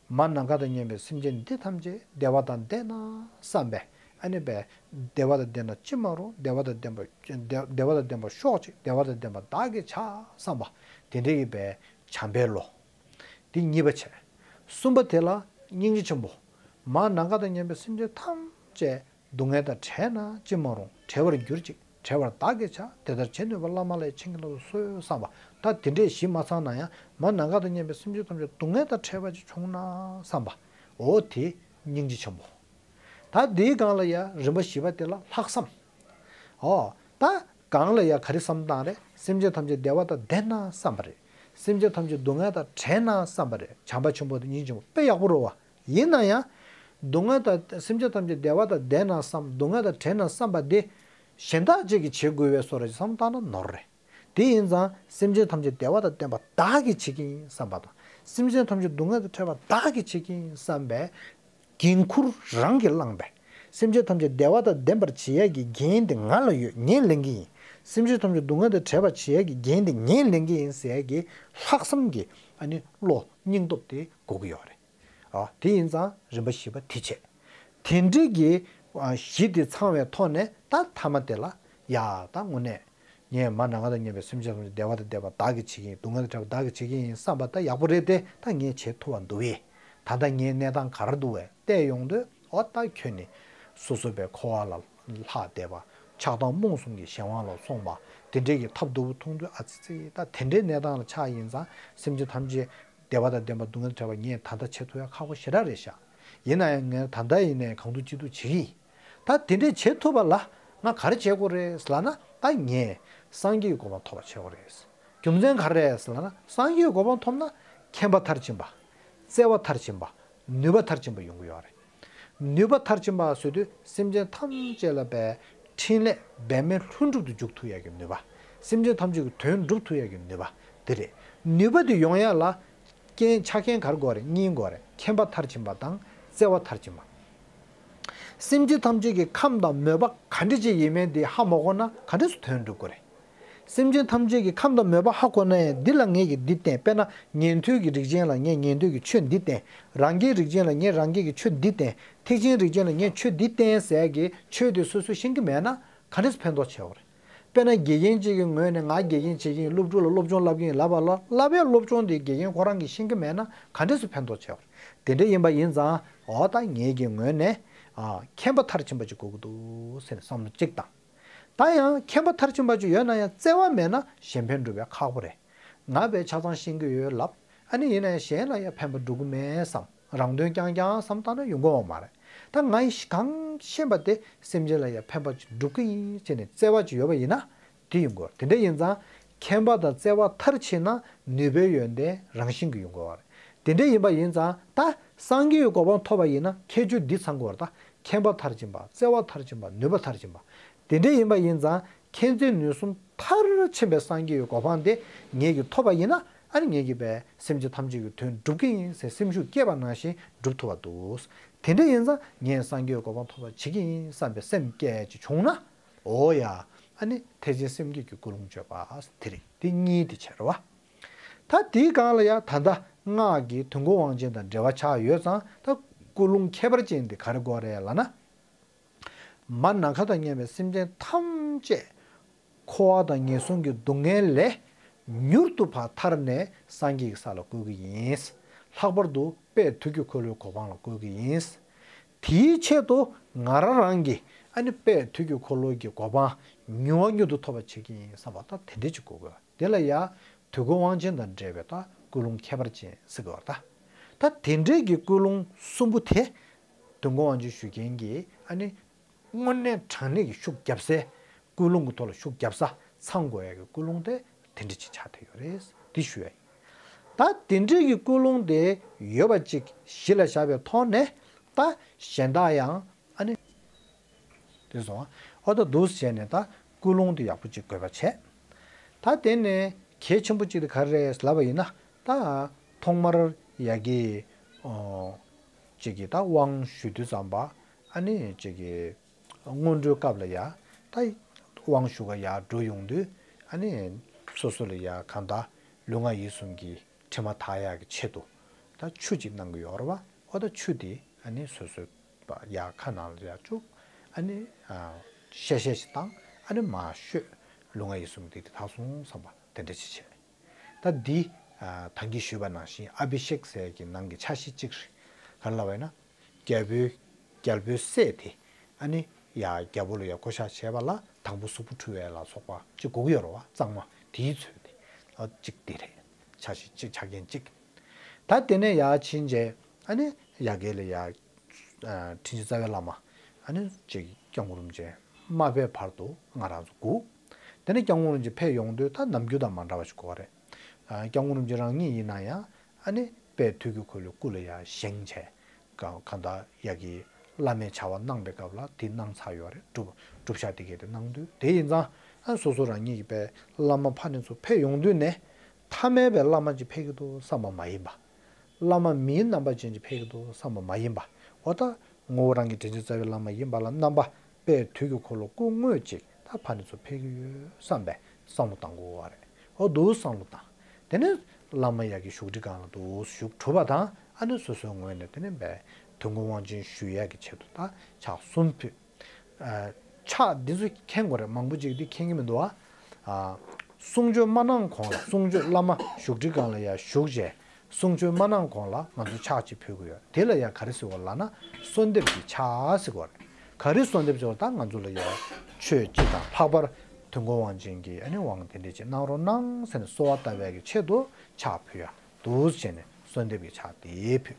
མ་ནམ་མཁའ་དང་མཉམ་པའི་སེམས་ཅན་འདི་ཐམས་ཅད་བདེ་བ་དང་ལྡན་ན་བསམ་པས། ཨ་ནི་བས། བདེ་བ་དང་ལྡན་ན་ཅི་མ་རུང་། བདེ་བ་དང་ལྡན་པ། བདེ་བདེ་བ་དང་ལྡན་པ་ཤོག་ཅིག་བདེ་བ་དང་ལྡན་པ་བདག་གིས་བྱ་བསམ་པ། དེ་འདྲ་ཡིན་པས་བྱམས་པའི་བློ། འདི་གཉིས་པ་བྱས། གསུམ་པ་དེ་ལ་སྙིང་རྗེ་ཆེན་པོ། མ་ནམ་མཁའ་དང་མཉམ་པའི་སེམས་ཅན་ཐམས་ཅད་སྡུག་བསྔལ་དང་བྲལ་ན་ཅི་མ་རུང་། བྲལ་བར་གྱུར་ཅིག་བྲལ་བར་བདག་གིས་བྱ། དེ་ལྟར་བྱེད་ནུས་པ་བླ་མ་ལས། མཁྱེན་གྱི་ལག་ཏུ་གསོལ་བསམ་པ། ད་དེ་འདྲས་གཞི་མ་ཚང་ན་ཡང་། མ་ནམ་མཁའ་དང་མཉམ་པའི་སེམས་ཅན་ཐམས་ཅད་སྡུག་བསྔལ་དང་བྲལ་བ་ཅིག་བྱུང་ན་བསམ་པ། འོ་དེ་སྙིང་རྗེ་ཆེན་པོ། ད་དེའི་སྒང་ལ་ཡ་རིམ་པ་བཞི་པ་དེ་ལ་ལྷག་བསམ། ཨོ། ད་སྒང་ལ་ཡ་ག་རེ་བསམ་བཏང་རེད། སེམས་ཅན་ཐམས་ཅད་བདེ་བ་དང་ལྡན་ན་བསམ་པ་རེད། སེམས་ཅན་ཐམས་ཅད་སྡུག་བསྔལ་དང་བྲལ་ན་བསམ་པ་རེད། བྱམས་པ་ཆེན་པོ་དང་སྙིང་རྗེ་ཆེན་པོ་དཔེ་ཡག་པོ་རེད་བ། ཡིན་ན་ཡང་། སྡུག་བསྔལ་དང་། སེམས་ཅན་ཐམས་ཅད་བདེ་བ་དང་ལྡན་ན་བསམ། སྡུག་བསྔལ་དང་བྲལ་ན་བསམ་པ་དེ། གཞན་དག་ཅིག་གིས་བྱེད་དགོས་པའི་བཟོ་འདྲ་ཅིག་བསམ་བཏང་ན་ནོར་རེད། དེ་ཡིན་ཙང་སེམས་ཅན་ཐམས་ཅད་བདེ་བ་དང་ལྡན་པ་བདག་གིས་བྱེད་ཀྱི་ཡིན་བསམ་པ་དང་། སེམས་ཅན་ཐམས་ཅད་སྡུག་བསྔལ་དང་བྲལ་བ་བདག་གིས་བྱེད་ཀྱི་ཡིན་བསམ་པའི་འགན་ཁུར་རང་གིས་བླངས་པས། སེམས་ཅན་ཐམས་ཅད་བདེ་བ་དང་ལྡན་པར་བྱེད་ཡག་གི་འགན་དེ་ང་ལ་ཡོད། ངས་ལེན་གྱི་ཡིན། སེམས་ཅན་ཐམས་ཅད་སྡུག་བསྔལ་དང་བྲལ་བར་བྱེད་ཡག་གི་འགན་དེ་ངས་ལེན་གྱི་ཡིན་ཟེར་ཡག་གི་ལྷག་བསམ་གྱི། ཨ་ནི་བློ་སྙིང་སྟོབས་དེ་དགོས་ཀྱི་ཡོད་རེད། ཨ། དེ་ཡིན་ཙང་རིམ་པ་བཞི་པ་དེ་བྱས། དེ་འདྲའི་གི། ཨ། གཞི་དེ་ཚང་བའི་ཐོག་ནས་ད་མཐའ་མ་དེ་ལ་ཡ། ད་དངོས་གནས་ངས་མ་ནམ་མཁའ་དང་མཉམ་པའི་སེམས་ཅན་ཐམས་ཅད་བདེ་བ་དང་ལྡན་པ་བདག་གིས་བྱེད་ཀྱི་ཡིན། སྡུག་བསྔལ་དང་བྲལ་བ་བདག་གིས་བྱེད་ཀྱི་ཡིན་བསམ་པ་ད་ཡག་པོ་རེད་དེ། ད་ངས་བྱེད་ཐུབ་པ་འདུག་བས། ད་ལྟ་ངའི་གནས་སྟངས་ག་རེ་འདུག་བས་བལྟས་ཡོང་དུས། འོ་ད་ཁྱོད་ནི་སོ་སོ་པའི་འཁོར་བ་ལ་ལྷག་བསྡད་པ། ཆགས་སྡང་རྨོངས་གསུམ་གྱི་གཞན་དབང་ལ་སོང་བ། དེ་འདྲའི་གི་ཐབས་སྡུག་པོ་མཐོང་དུས། ཨ་ཙི་ཙི། ད་དེ་འདྲའི་གནས་སྟངས་ལ་ཆགས་ཡིན་ཙང་། སེམས་ཅན་ཐམས་ཅད་བདེ་བ་དང་ལྡན་པ་སྡུག་བསྔལ་བྲལ་བ་ངས་ད་ལྟ་བྱེད་ཐུབ་ཡ་ཁག་པོ་ཞེ་དྲག་རེད་ཤག་ཡིན་ན་ཡང་ངས་ད་ལྟ་ཡིན་ནའི་གང་ཐུབ་ཅི་ཐུབ་བྱེད་ཀྱི་ཡིན། ད་དེ་འདྲས་བྱེད་ཐུབ་པ་ལ་ང་ག་རེ་བྱེད་དགོས་རེད་ལབ་ན། ད་ངས་སངས་རྒྱས་ཀྱི་གོ་འཕང་ཐོབ་པ་བྱེད་དགོས་རེད། རྒྱུ་མཚན་ག་རེ་རེད་ལབ་ན། སངས་རྒྱས་ཀྱི་གོ་འཕང་ཐོབ་ན་མཁྱེན་པ་མཐར་ཕྱིན་པ། བརྩེ་བ་མཐར་ཕྱིན་པ། ནུས་པ་མཐར་ཕྱིན་པ་ཡོང་གི་ཡོད་རེད། ནུས་པ་མཐར་ཕྱིན་པ་ཟེར་དུས་སེམས་ཅན་ཐམས་ཅད་ལ་བའི་འཕྲིན་ལས་འབད་མེད་ལྷུན་གྲུབ་ཏུ་འཇུག་ཐུབ་ཡག་གི་ནུས་པ། སེམས་ཅན་ཐམས་ཅད་ཀྱི་དོན་སྒྲུབ་ཐུབ་ཡག་གི་ནུས་པ་དེ་རེད། ནུས་པ་དེ་ཡོང་ཡག་ལ་རྐྱེན་ཆ་རྐྱེན་ག་རེ་དགོས་རེད། གཉིས་དགོས་རེད། མཁྱེན་པ་མཐར་ཕྱིན་པ་དང་བརྩེ་བ་མཐར་ཕྱིན་པ། སེམས་ཅན་ཐམས་ཅད་ཀྱི་ཁམས་དང་མོས་པ་ག་འདྲ་ཅིག་ཡིན་མིན་དེ་ཧ་མ་གོ་ན་ག་འདྲས་སུ་དོན་སྒྲུབ་དགོས་རེད། སེམས་ཅན་ཐམས་ཅད་ཀྱི་ཁམས་དང་མོས་པ་ཧ་གོ་ན་ཡང་། འདི་ལ་ངེད་ཀྱིས་འདི་བསྟན། དཔེར་ན་ཉན་ཐོས་ཀྱི་རིགས་ཅན་ལ་ངས་ཉན་ཐོས་ཀྱི་ཆོས་འདི་བསྟན། རང་རྒྱལ་རིགས་ཅན་ལ་ངས་རང་རྒྱལ་གྱི་ཆོས་འདི་བསྟན། ཐེག་ཆེན་རིགས་ཅན་ལ་ངས་ཆོས་འདི་བསྟན་ཟེར་ཡག་གི་ཆོས་དེ་སོ་སོས་ཤེས་ཀྱི་མེད་ན་ག་འདྲས་སུ་ཕན་ཐོགས་ཆེ་བ་རེད། དཔེར་ན་དགེ་རྒན་གཅིག་གི་ངོས་ནས་ང་དགེ་རྒན་བྱེད་ཀྱི་ཡིན། སློབ་ཕྲུག་ལ་སློབ་སྦྱོང་བསླབ་ཀྱི་ཡིན་ལབ་པ་ལ། བསླབ་པའི་སློབ་སྦྱོང་དེ་དགེ་རྒན་ཁོ་རང་གིས་ཤེས་ཀྱི་མེད་ན་ག་འདྲས་སུ་ཕན་ཐོགས་ཆེ་བ་རེད། དེ་འདྲ་ཡིན་པ་ཡིན་ཙང་། འོ་ད་ངེད་ཀྱི་ངོས་ནས། ཨ། མཁྱེན་པ་མཐར་ཕྱིན་པ་ཅིག་དགོས་ཀྱི་འདུག་ཟེར་ནས་བསམ་བློ་གཅིག་དང་། ད་ཡང་མཁྱེན་པ་མཐར་ཕྱིན་པ་ཅིག་ཡོད་ན་ཡང་བརྩེ་བ་མེད་ན་གཞན་ཕན་སྒྲུབ་པ་ཁག་པོ་རེད། ང་བས་ཆ་ཚང་ཤེས་ཀྱི་ཡོད་ལབ། ཨ་ནི་ཡིན་ན་ཡང་གཞན་ལ་ཡང་ཕན་པ་སྒྲུབ་ཀྱི་མེད་བསམ། རང་དོན་རྐྱང་རྐྱང་བསམ་བཏང་ན་ཡོང་གི་ཡོད་མ་རེད། ད་ང་ཡིས་གང་ཤེས་པ་དེ་སེམས་ཅན་ལ་ཡང་ཕན་པ་ཅིག་སྒྲུབ་ཀྱི་ཡིན་ཟེར་ནས་བརྩེ་བ་ཅིག་ཡོད་པ་ཡིན་ན་དེ་ཡོང་གི་ཡོད། དེ་འདྲ་ཡིན་ཙང་མཁྱེན་པ་དང་བརྩེ་བ་མཐར་ཕྱིན་ན་ནུས་པའི་ཡོན་ཏན་རང་བཞིན་གྱིས་ཡོང་གི་ཡོད་རེད། དེ་འདྲ་ཡིན་པ་ཡིན་ཙང་ད་སངས་རྒྱས་ཀྱི་གོ་འཕང་ཐོབ་པ་ཡིན་ན་ཁྱད་ཆོས་འདི་ཚང་དགོས་རེད། ད་མཁྱེན་པ་མཐར་ཕྱིན་པ། བརྩེ་བ་མཐར་ཕྱིན་པ། ནུས་པ་མཐར་ཕྱིན་པ། དེ་འདྲ་ཡིན་པ་ཡིན་ཙང་མཁྱེན་བརྩེ་ནུས་གསུམ་མཐར་ཕྱིན་པའི་སངས་རྒྱས་ཀྱི་གོ་འཕང་དེ་ངེད་ཀྱིས་ཐོབ་པ་ཡིན་ན། ཨ་ནི་ངེད་ཀྱིས་བས་སེམས་ཅན་ཐམས་ཅད་ཀྱི་དོན་སྒྲུབ་ཀྱི་ཡིན་ཟེར་སེམས་ཤུགས་སྐྱེས་པ་ནང་བཞིན་སྒྲུབ་ཐུབ་པ་འདུག། དེ་འདྲ་ཡིན་ཙང་ངས་སངས་རྒྱས་ཀྱི་གོ་འཕང་ཐོབ་པ་བྱེད་ཀྱི་ཡིན་བསམ་པའི་སེམས་སྐྱེས་ཅིག་བྱུང་ན། འོ་ཡ། ཨ་ནི་ཐེག་ཆེན་སེམས་བསྐྱེད་ཀྱི་ཀུན་སློང་བརྗོད་པ་དེ་རེད། དེ་གཉིས་དེ་བྱས་རེད་བ། ད་དེའི་སྒང་ལ་ཡ་ད་ལྟ་སྔགས་ཀྱི་དུས་འཁོར་དབང་ཆེན་དང་འབྲེལ་བ་ཆགས་ཡོད་ཙང་། ད་ཀུན་སློང་ཁྱད་པར་ཅན་དེ་ག་རེ་དགོས་རེད་ལབ་ན། མ་ནམ་མཁའ་དང་མཉམ་པའི་སེམས་ཅན་ཐམས་ཅད་འཁོར་བ་དང་ངན་སོང་གི་སྡུག་བསྔལ་ལས་མྱུར་དུ་ཕར་ཐར་ནས་སངས་རྒྱས་ཀྱི་ས་ལ་བཀོད་ཀྱི་ཡིན། ལྷག་པར་དུ་དཔལ་དུས་ཀྱི་འཁོར་ལོའི་གོ་འཕང་ལ་བཀོལ་གྱི་ཡིན། དེའི་ཆེད་དུ་ང་རང་རང་གིས་ཨ་ནི་དཔལ་དུས་ཀྱི་འཁོར་ལོ་གི་གོ་འཕང་མྱུར་བ་མྱུར་དུ་ཐོབ་པ་བྱེད་ཀྱི་ཡིན་བསམ་པ་ད་དེ་འདྲ་ཅིག་དགོས་དགོས། དེ་ལ་ཡ་དུས་འཁོར་དབང་ཆེན་དང་འབྲེལ་བའི་ད་ཀུན་སློང་ཁྱད་པར་ཅན་ཟེར་དགོས་པ་ད། ད་དེ་འདྲའི་གི་ཀུན་སློང་གསུམ་པོ་དེ་དུས་འཁོར་དབང་ཆེན་ཞུ་མཁན་གྱིས་ཨ་ནི་དངོས་གནས་དྲང་གནས་ཀྱི་ཤུགས་རྒྱབ་སའི་ཀུན་སློང་གི་ཐོག་ལ་ཤུགས་རྒྱབ་ས་ཚང་དགོས་ཡ་གི་ཀུན་སློང་དེ་དེ་འདྲ་ཅིག་ཆགས་བསྡད་ཡོད་རེད། འདི་ཞུ་ཡ་ཡིན། ད་དེ་འདྲའི་གི་ཀུན་སློང་དེ་ཡོད་པ་ཅིག་གཞི་ལ་བཞག་པའི་ཐོག་ནས་ད་གཞན་དག་ཡང་ཨ་ནི་དེ་སོང་ཨ་ད་འདུག་བྱས་ནས་ད་ཀུན་སློང་དེ་ཡག་པོ་ཅིག་དགོས་པ་བྱས། ད་དེ་ནས་གལ་ཆེན་པོ་ཅིག་དེ་ག་རེ་རེད་ལབ་པ་ཡིན་ན། ད་ཐོག་མར་ཡ་གི་ཨོ་ཅིག་གི་ད་དབང་ཞུ་དུས་ཙམ་པ་ཨ་ནི་ཅིག་གི་སྔོན་འགྲོའི་སྐབས་ལ་ཡ་ད་དབང་ཞུ་ག་ཡ་འགྲོ་ཡོང་དུས་ཨ་ནི་སོ་སོ་ལ་ཡ་གང་ལྟར་ལུས་ངག་ཡིད་གསུམ་གྱི་དྲི་མ་དག་ཡག་གི་ཆེད་དུ་ད་ཆུ་ཅིག་གནང་གི་ཡོད་རེད་བ། ཨོ་ད་ཆུ་དེ་ཨ་ནི་སོ་སོའི་པ་ཡ་ཁ་ནང་ལ་ཡ་བཅུག་ཨ་ནི་ཨ་བཤལ་བཤལ་ཞིག་བཏང་། ཨ་ནི་མར་བཤོས། ལུས་ངག་ཡིད་གསུམ་དེ་དེ་དག་སོང་བསམ་པ་དེ་འདྲ་ཅིག་བྱས། ད་འདི་ཨ་ད་གིན་ཞུས་པ་ནང་བཞིན་ཨ་བྷི་ཤེག་ཟེར་གྱི་ནང་གི་ཆ་ཤས་གཅིག་རེད། ག་རེ་ལབ་པ་ཡིན་ན། རྒྱལ་པོའི་རྒྱལ་པོའི་སྲས་དེ་ཨ་ནི་ཡ་རྒྱལ་པོ་ལ་ཡ་བསྐོ་བཞག་བྱས་པ་ལ་དང་པོ་གཟུགས་པོ་འཁྲུ་བའི་ལ་སོགས་པ་ཅིག་དགོས་ཀྱི་ཡོད་རེད་བ། གཙང་མ་དེའི་ཚོད་དེ་ཨ་གཅིག་དེ་རེད། ཆ་ཤས་གཅིག་ཆ་རྐྱེན་གཅིག་ད་དེ་ནས་ཡར་ཕྱིན་རྗེས་ཨ་ནི་ཡ་གི་ལ་ཡ་ཨ་དྲིན་ཅན་རྩ་བའི་བླ་མ་ཨ་ནི་ཅིག་སྐྱབས་མགོན་རིན་པོ་ཆེ་མ་ཕེབས་བར་དུ་ང་རང་ཚོ་སྒུག་དེ་ནས་སྐྱབས་མགོན་རིན་པོ་ཆེ་ཕེབས་ཡོང་དུས་ད་ནམ་རྒྱུན་དང་མ་འདྲ་བ་ཞིག་གོ་བ་རེད། ཨ་སྐྱབས་མགོན་རིན་པོ་ཆེ་རང་ཉིད་ཡིན་ན་ཡང་ཨ་ནི་དཔལ་དུས་ཀྱི་འཁོར་ལོའི་སྐུ་ལ་ཡ་བཞེངས་བྱས། གང་གང་ལྟར་ཡ་གི་བླ་མའི་བྱ་བ་གནང་པའི་སྐབས་ལ་དེ་གནང་ཚར་ཡོད་རེད། སྒྲུབ་སྒྲུབ་བྱ་དེ་གས་དེ་གནང་དུས་དེ་ཡིན་ཙང་ཨ་སོ་སོ་རང་ཉིད་ཀྱི་དཔེ་བླ་མ་ཕ་ནས་ཚུར་ཕེབས་ཡོང་དུས་ནས་ཐ་མལ་པའི་བླ་མ་ཅིག་ཕེབས་ཀྱི་འདུག་བསམ་པ་མ་ཡིན་པ། བླ་མ་མིའི་རྣམ་པ་ཅན་ཅིག་ཕེབས་ཀྱི་འདུག་བསམ་པ་མ་ཡིན་པ། འོ་ད་ངོ་བོ་རང་གི་དྲིན་ཅན་རྩ་བའི་བླ་མ་ཡིན་པ་ལ་རྣམ་པ་དཔལ་དུས་ཀྱི་འཁོར་ལོ་སྐུ་དངོས་ཅིག་ད་ཕ་ནས་ཚུར་ཕེབས་ཀྱི་ཡོད་བསམ་པའི་བསམ་བློ་བཏང་དགོས་པ་རེད། འོ་འདུག་བསམ་བློ་བཏང་། དེ་ནས་བླ་མ་ཡ་གི་བཞུགས་ཁྲི་སྒང་ལ་འདུག་བཞུགས་གྲུབ་པ་དང་ཨ་ནི་སོ་སོའི་ངོས་ནས་དེ་ནས་པའི་དུས་འཁོར་དབང་ཆེན་ཞུ་ཡ་གི་ཆེད་དུ་ད་ཕྱག་གསུམ་ཕུལ། ཨ་ཕྱག་འདི་ཚོ་མཁྱེན་དགོས་རེད། མང་པོ་ཅིག་འདི་མཁྱེན་གྱི་མི་འདུག་ཨ། ཨ་གསུང་ཆོས་མ་གནང་གོང་ལ་གསུང་ཆོས་བླ་མ་བཞུགས་ཁྲི་སྒང་ལ་ཡ་བཞུགས་རྗེས་གསུང་ཆོས་མ་གནང་གོང་ལ་ང་ཚོ་ཕྱག་ཅིག་ཕུལ་གྱི་ཡོད། དེ་ལ་ཡ་ག་རེ་ཟེར་བ་ལབ་ན་གསོལ་འདེབས་ཀྱི་ཕྱག་ཟེར་བ་རེད། ག་རེ་གསོལ་འདེབས་ཟེར་བ་ད་ང་ཚོ་ལ་ཡ་ཆོས་སྤྱི་དང་ལྷག་པར་དུས་འཁོར་དབང་ཆེན་གྱི་ཨ་ནི་དབང་དེ་འདྲས་ཅིག་གནང་རོགས་གནང་ཟེར་ནས་གསོལ་བ་བཏབ་པའི་གི་ཆེད་དུ་ཕྱག་ཕུལ་ཡ་འདུག་ཟེར་ནས་གསོལ་འདེབས་ཀྱི་ཕྱག་དེ་ཕུལ།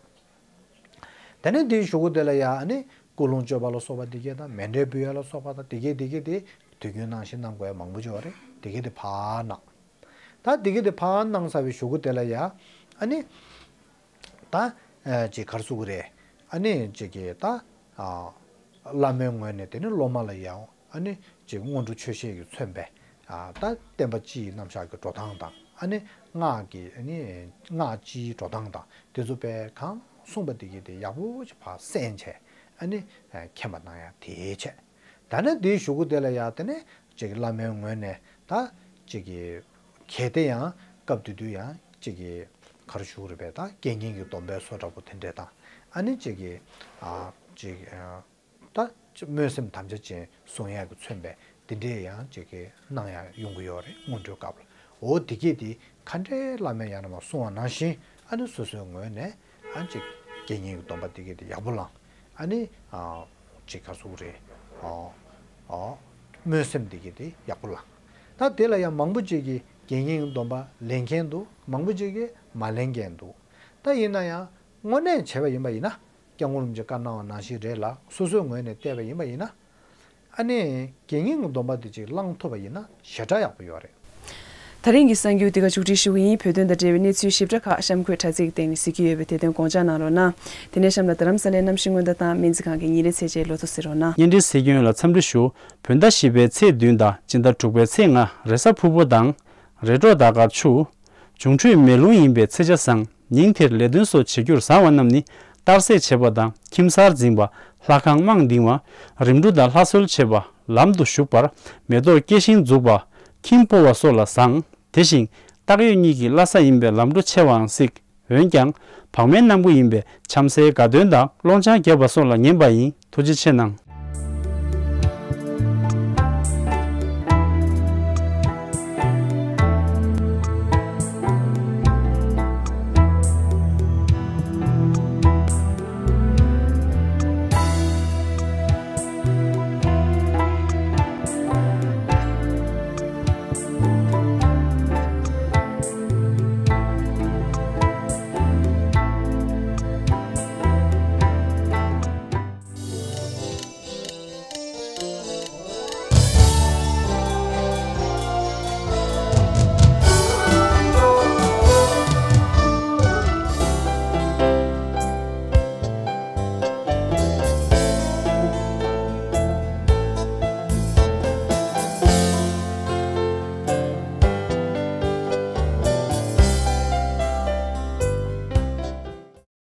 དེ་ནས་དེའི་གཞུག་གུ་དེ་ལ་ཡ་ཨ་ནི་ཀུན་སློང་བཅོས་པ་ལ་སོགས་པ་དེ་གས་དང་མཎྜལ་འབུལ་ཡ་ལ་སོགས་པ་དང་དེ་གས་དེ་གས་དེ་དུས་རྒྱུན་ནང་བཞིན་གནང་དགོས་ཡ་མང་པོ་ཅིག་ཡོད་རེད། དེ་གས་དེ་ཕར་གནང་། ད་དེ་གས་དེ་ཕར་གནང་ཚར་བའི་གཞུག་གུ་དེ་ལ་ཡ་ཨ་ནི་ད་ཨ་ཅིག་ག་རེ་ཟེར་དགོས་རེད། ཨ་ནི་ཅིག་གི་ད་ཨ་བླ་མའི་ངོས་ནས་དེ་ནི་སློབ་མ་ལ་ཡ་ཨ་ནི་ཅིག་སྔོན་འགྲོ་ཆོས་བཤད་ཀྱིས་མཚོན་པའི་ཨ་ད་བསྟན་པ་སྤྱི་ཡི་རྣམ་གཞག་གི་འགྲོ་སྟངས་དང་ཨ་ནི་སྔགས་ཀྱི་ཨ་ནི་སྔགས་སྤྱིའི་འགྲོ་སྟངས་དང་དེ་ཚོ་དཔེ་གང་གསུངས་པ་དེ་གས་དེ་ཡག་པོ་ཅིག་ཕར་གསན་བྱས་ཨ་ནི་མཁྱེན་པ་གནང་ཡ་དེའི་ཆེད། ད་ནི་དེའི་གཞུག་གུ་དེ་ལ་ཡ་དེ་ནས་ཅིག་བླ་མའི་ངོས་ནས་ད་ཅིག་གི་གལ་ཏེ་ཡང་སྐབས་དེ་དུས་ཡང་ཅིག་གི་ག་རེ་ཞུ་དགོས་རེད་པས། ད་དགེ་བསྙེན་གྱི་སྡོམ་པའི་སྲོལ་འདྲ་པོ་དེ་འདྲས་དང་ཨ་ནི་ཅིག་གི་ཨ་ཅིག་ཨ་ད་སྨོན་སེམས་དམ་བཅའ་ཅན་བཟུང་ཡག་གི་མཚོན་པའི་དེ་འདྲས་ཡང་ཅིག་གི་གནང་ཡག་ཡོང་གི་ཡོད་རེད། སྔོན་འགྲོའི་སྐབས་ལ། འོ་དེ་གས་དེ་མཁའ་འགྲོའི་བླ་མས་ཡང་ན་མ་གསུང་བ་ནང་བཞིན་ཨ་ནི་སོ་སོའི་ངོས་ནས་ཨ་ཅིག་དགེ་བསྙེན་གྱི་སྡོམ་པ་དེ་གས་དེ་ཡག་པོ་བླངས། ཨ་ནི་ཨ་ཅིག་ག་རེ་ཟེར་དགོས་རེད། ཨ་ཨ་སྨོན་སེམས་དེ་གས་དེ་ཡག་པོ་བླངས། ད་དེ་ལ་ཡང་མང་པོ་ཅིག་གིས་དགེ་བསྙེན་གྱི་སྡོམ་པ་ལེན་མཁན་འདུག་མང་པོ་ཅིག་གིས་མ་ལེན་མཁན་འདུག་ད་ཡིན་ན་ཡང་དངོས་གནས་བྱས་པ་ཡིན་པ་ཡིན་ན་སྐྱབས་མགོན་རིན་པོ་ཆེས་བཀའ་གནང་བ་ནང་བཞིན་རེད་ལ་སོ་སོའི་ངོས་ནས་བལྟས་པ་ཡིན་པ་ཡིན་ན། ཨ་ནི་དགེ་བསྙེན་གྱི་སྡོམ་པ་དེ་ཅིག་བླངས་ཐུབ་པ་ཡིན་ན་ཞེ་དྲག་ཡག་པོ་ཡོད་རེད། ད་རིང་གི་གསར་འགྱུར་འདི་ག་མཇུག་སྒྲིལ་ཞུ་གི་ཡིན། བོད་དོན་དང་འབྲེལ་བའི་གནས་ཚུལ་ཞིབ་ཕྲ་ཁག་གཤམ་འཁོད་དྲ་ཚིགས་སྟེང་ནས་གཟིགས་ཀྱི་ཡོད་པས་དེ་དོན་དགོངས་འཇགས་གནང་རོགས་གནང་། དེ་ནས་གཤམ་ལ་རྡ་རམ་ས་ལའི་གནམ་གཤིས་སྔོན་བརྡ་དང་སྨན་རྩིས་ཁང་གི་ཉིན་རེའི་ཚེས་བཅད་ལོ་ཐོ་གཟིགས་རོགས་གནང་། བརྙན་འཕྲིན་གཟིགས་མཁན་ལ་འཚམས་འདྲི་ཞུ། བོད་ཟླ་བཞི་པའི་ཚེས་བདུན་དང་སྤྱི་ཟླ་དྲུག་པའི་ཚེས་ལྔ་རེས་གཟའ་ཕུར་བུ་དང་། རེས་གྲོགས་ཟླ་སྐར་ཆུ། འབྱུང་འཕྲོད་མེ་རླུང་ཡིན་པའི་ཚེས་ཆ་བཟང་། ཉིན་དེར་ལས་དོན་སོགས་བྱེད་རྒྱུར་བཟང་བ་རྣམས་ནི། རྟགས་གསལ་བྱེད་པ་དང་ཁྱིམ་གསར་འཛིན་པ། ལྷ་ཁང་དམངས་འདིང་བ། རིམ་གྲོ་དང་ལྷ་གསོལ་བྱེད་པ། ལམ་དུ་ཞུགས་པ། མེ་ཏོག་སྐྱེ་ཤིང་འཛུགས་པ། ཁྱིམ་སྤོ་བ་སོགས་ལ་བཟང་། དེ་བཞིན་སྟག་ཡོས་གཉིས་ཀྱི་བླ་གཟའ་ཡིན་པས་ལམ་འགྲོ་ཆེ་བའང་སྲིད། འོན་ཀྱང་བག་མའི་གནམ་སྒོ་ཡིན་པས་འཆམ་སའི་དགའ་སྟོན་དང་སློང་ཆང་རྒྱག་པ་སོགས་ལ་ངན་པ་ཡིན། ཐུགས་རྗེ་ཆེ་གནང་།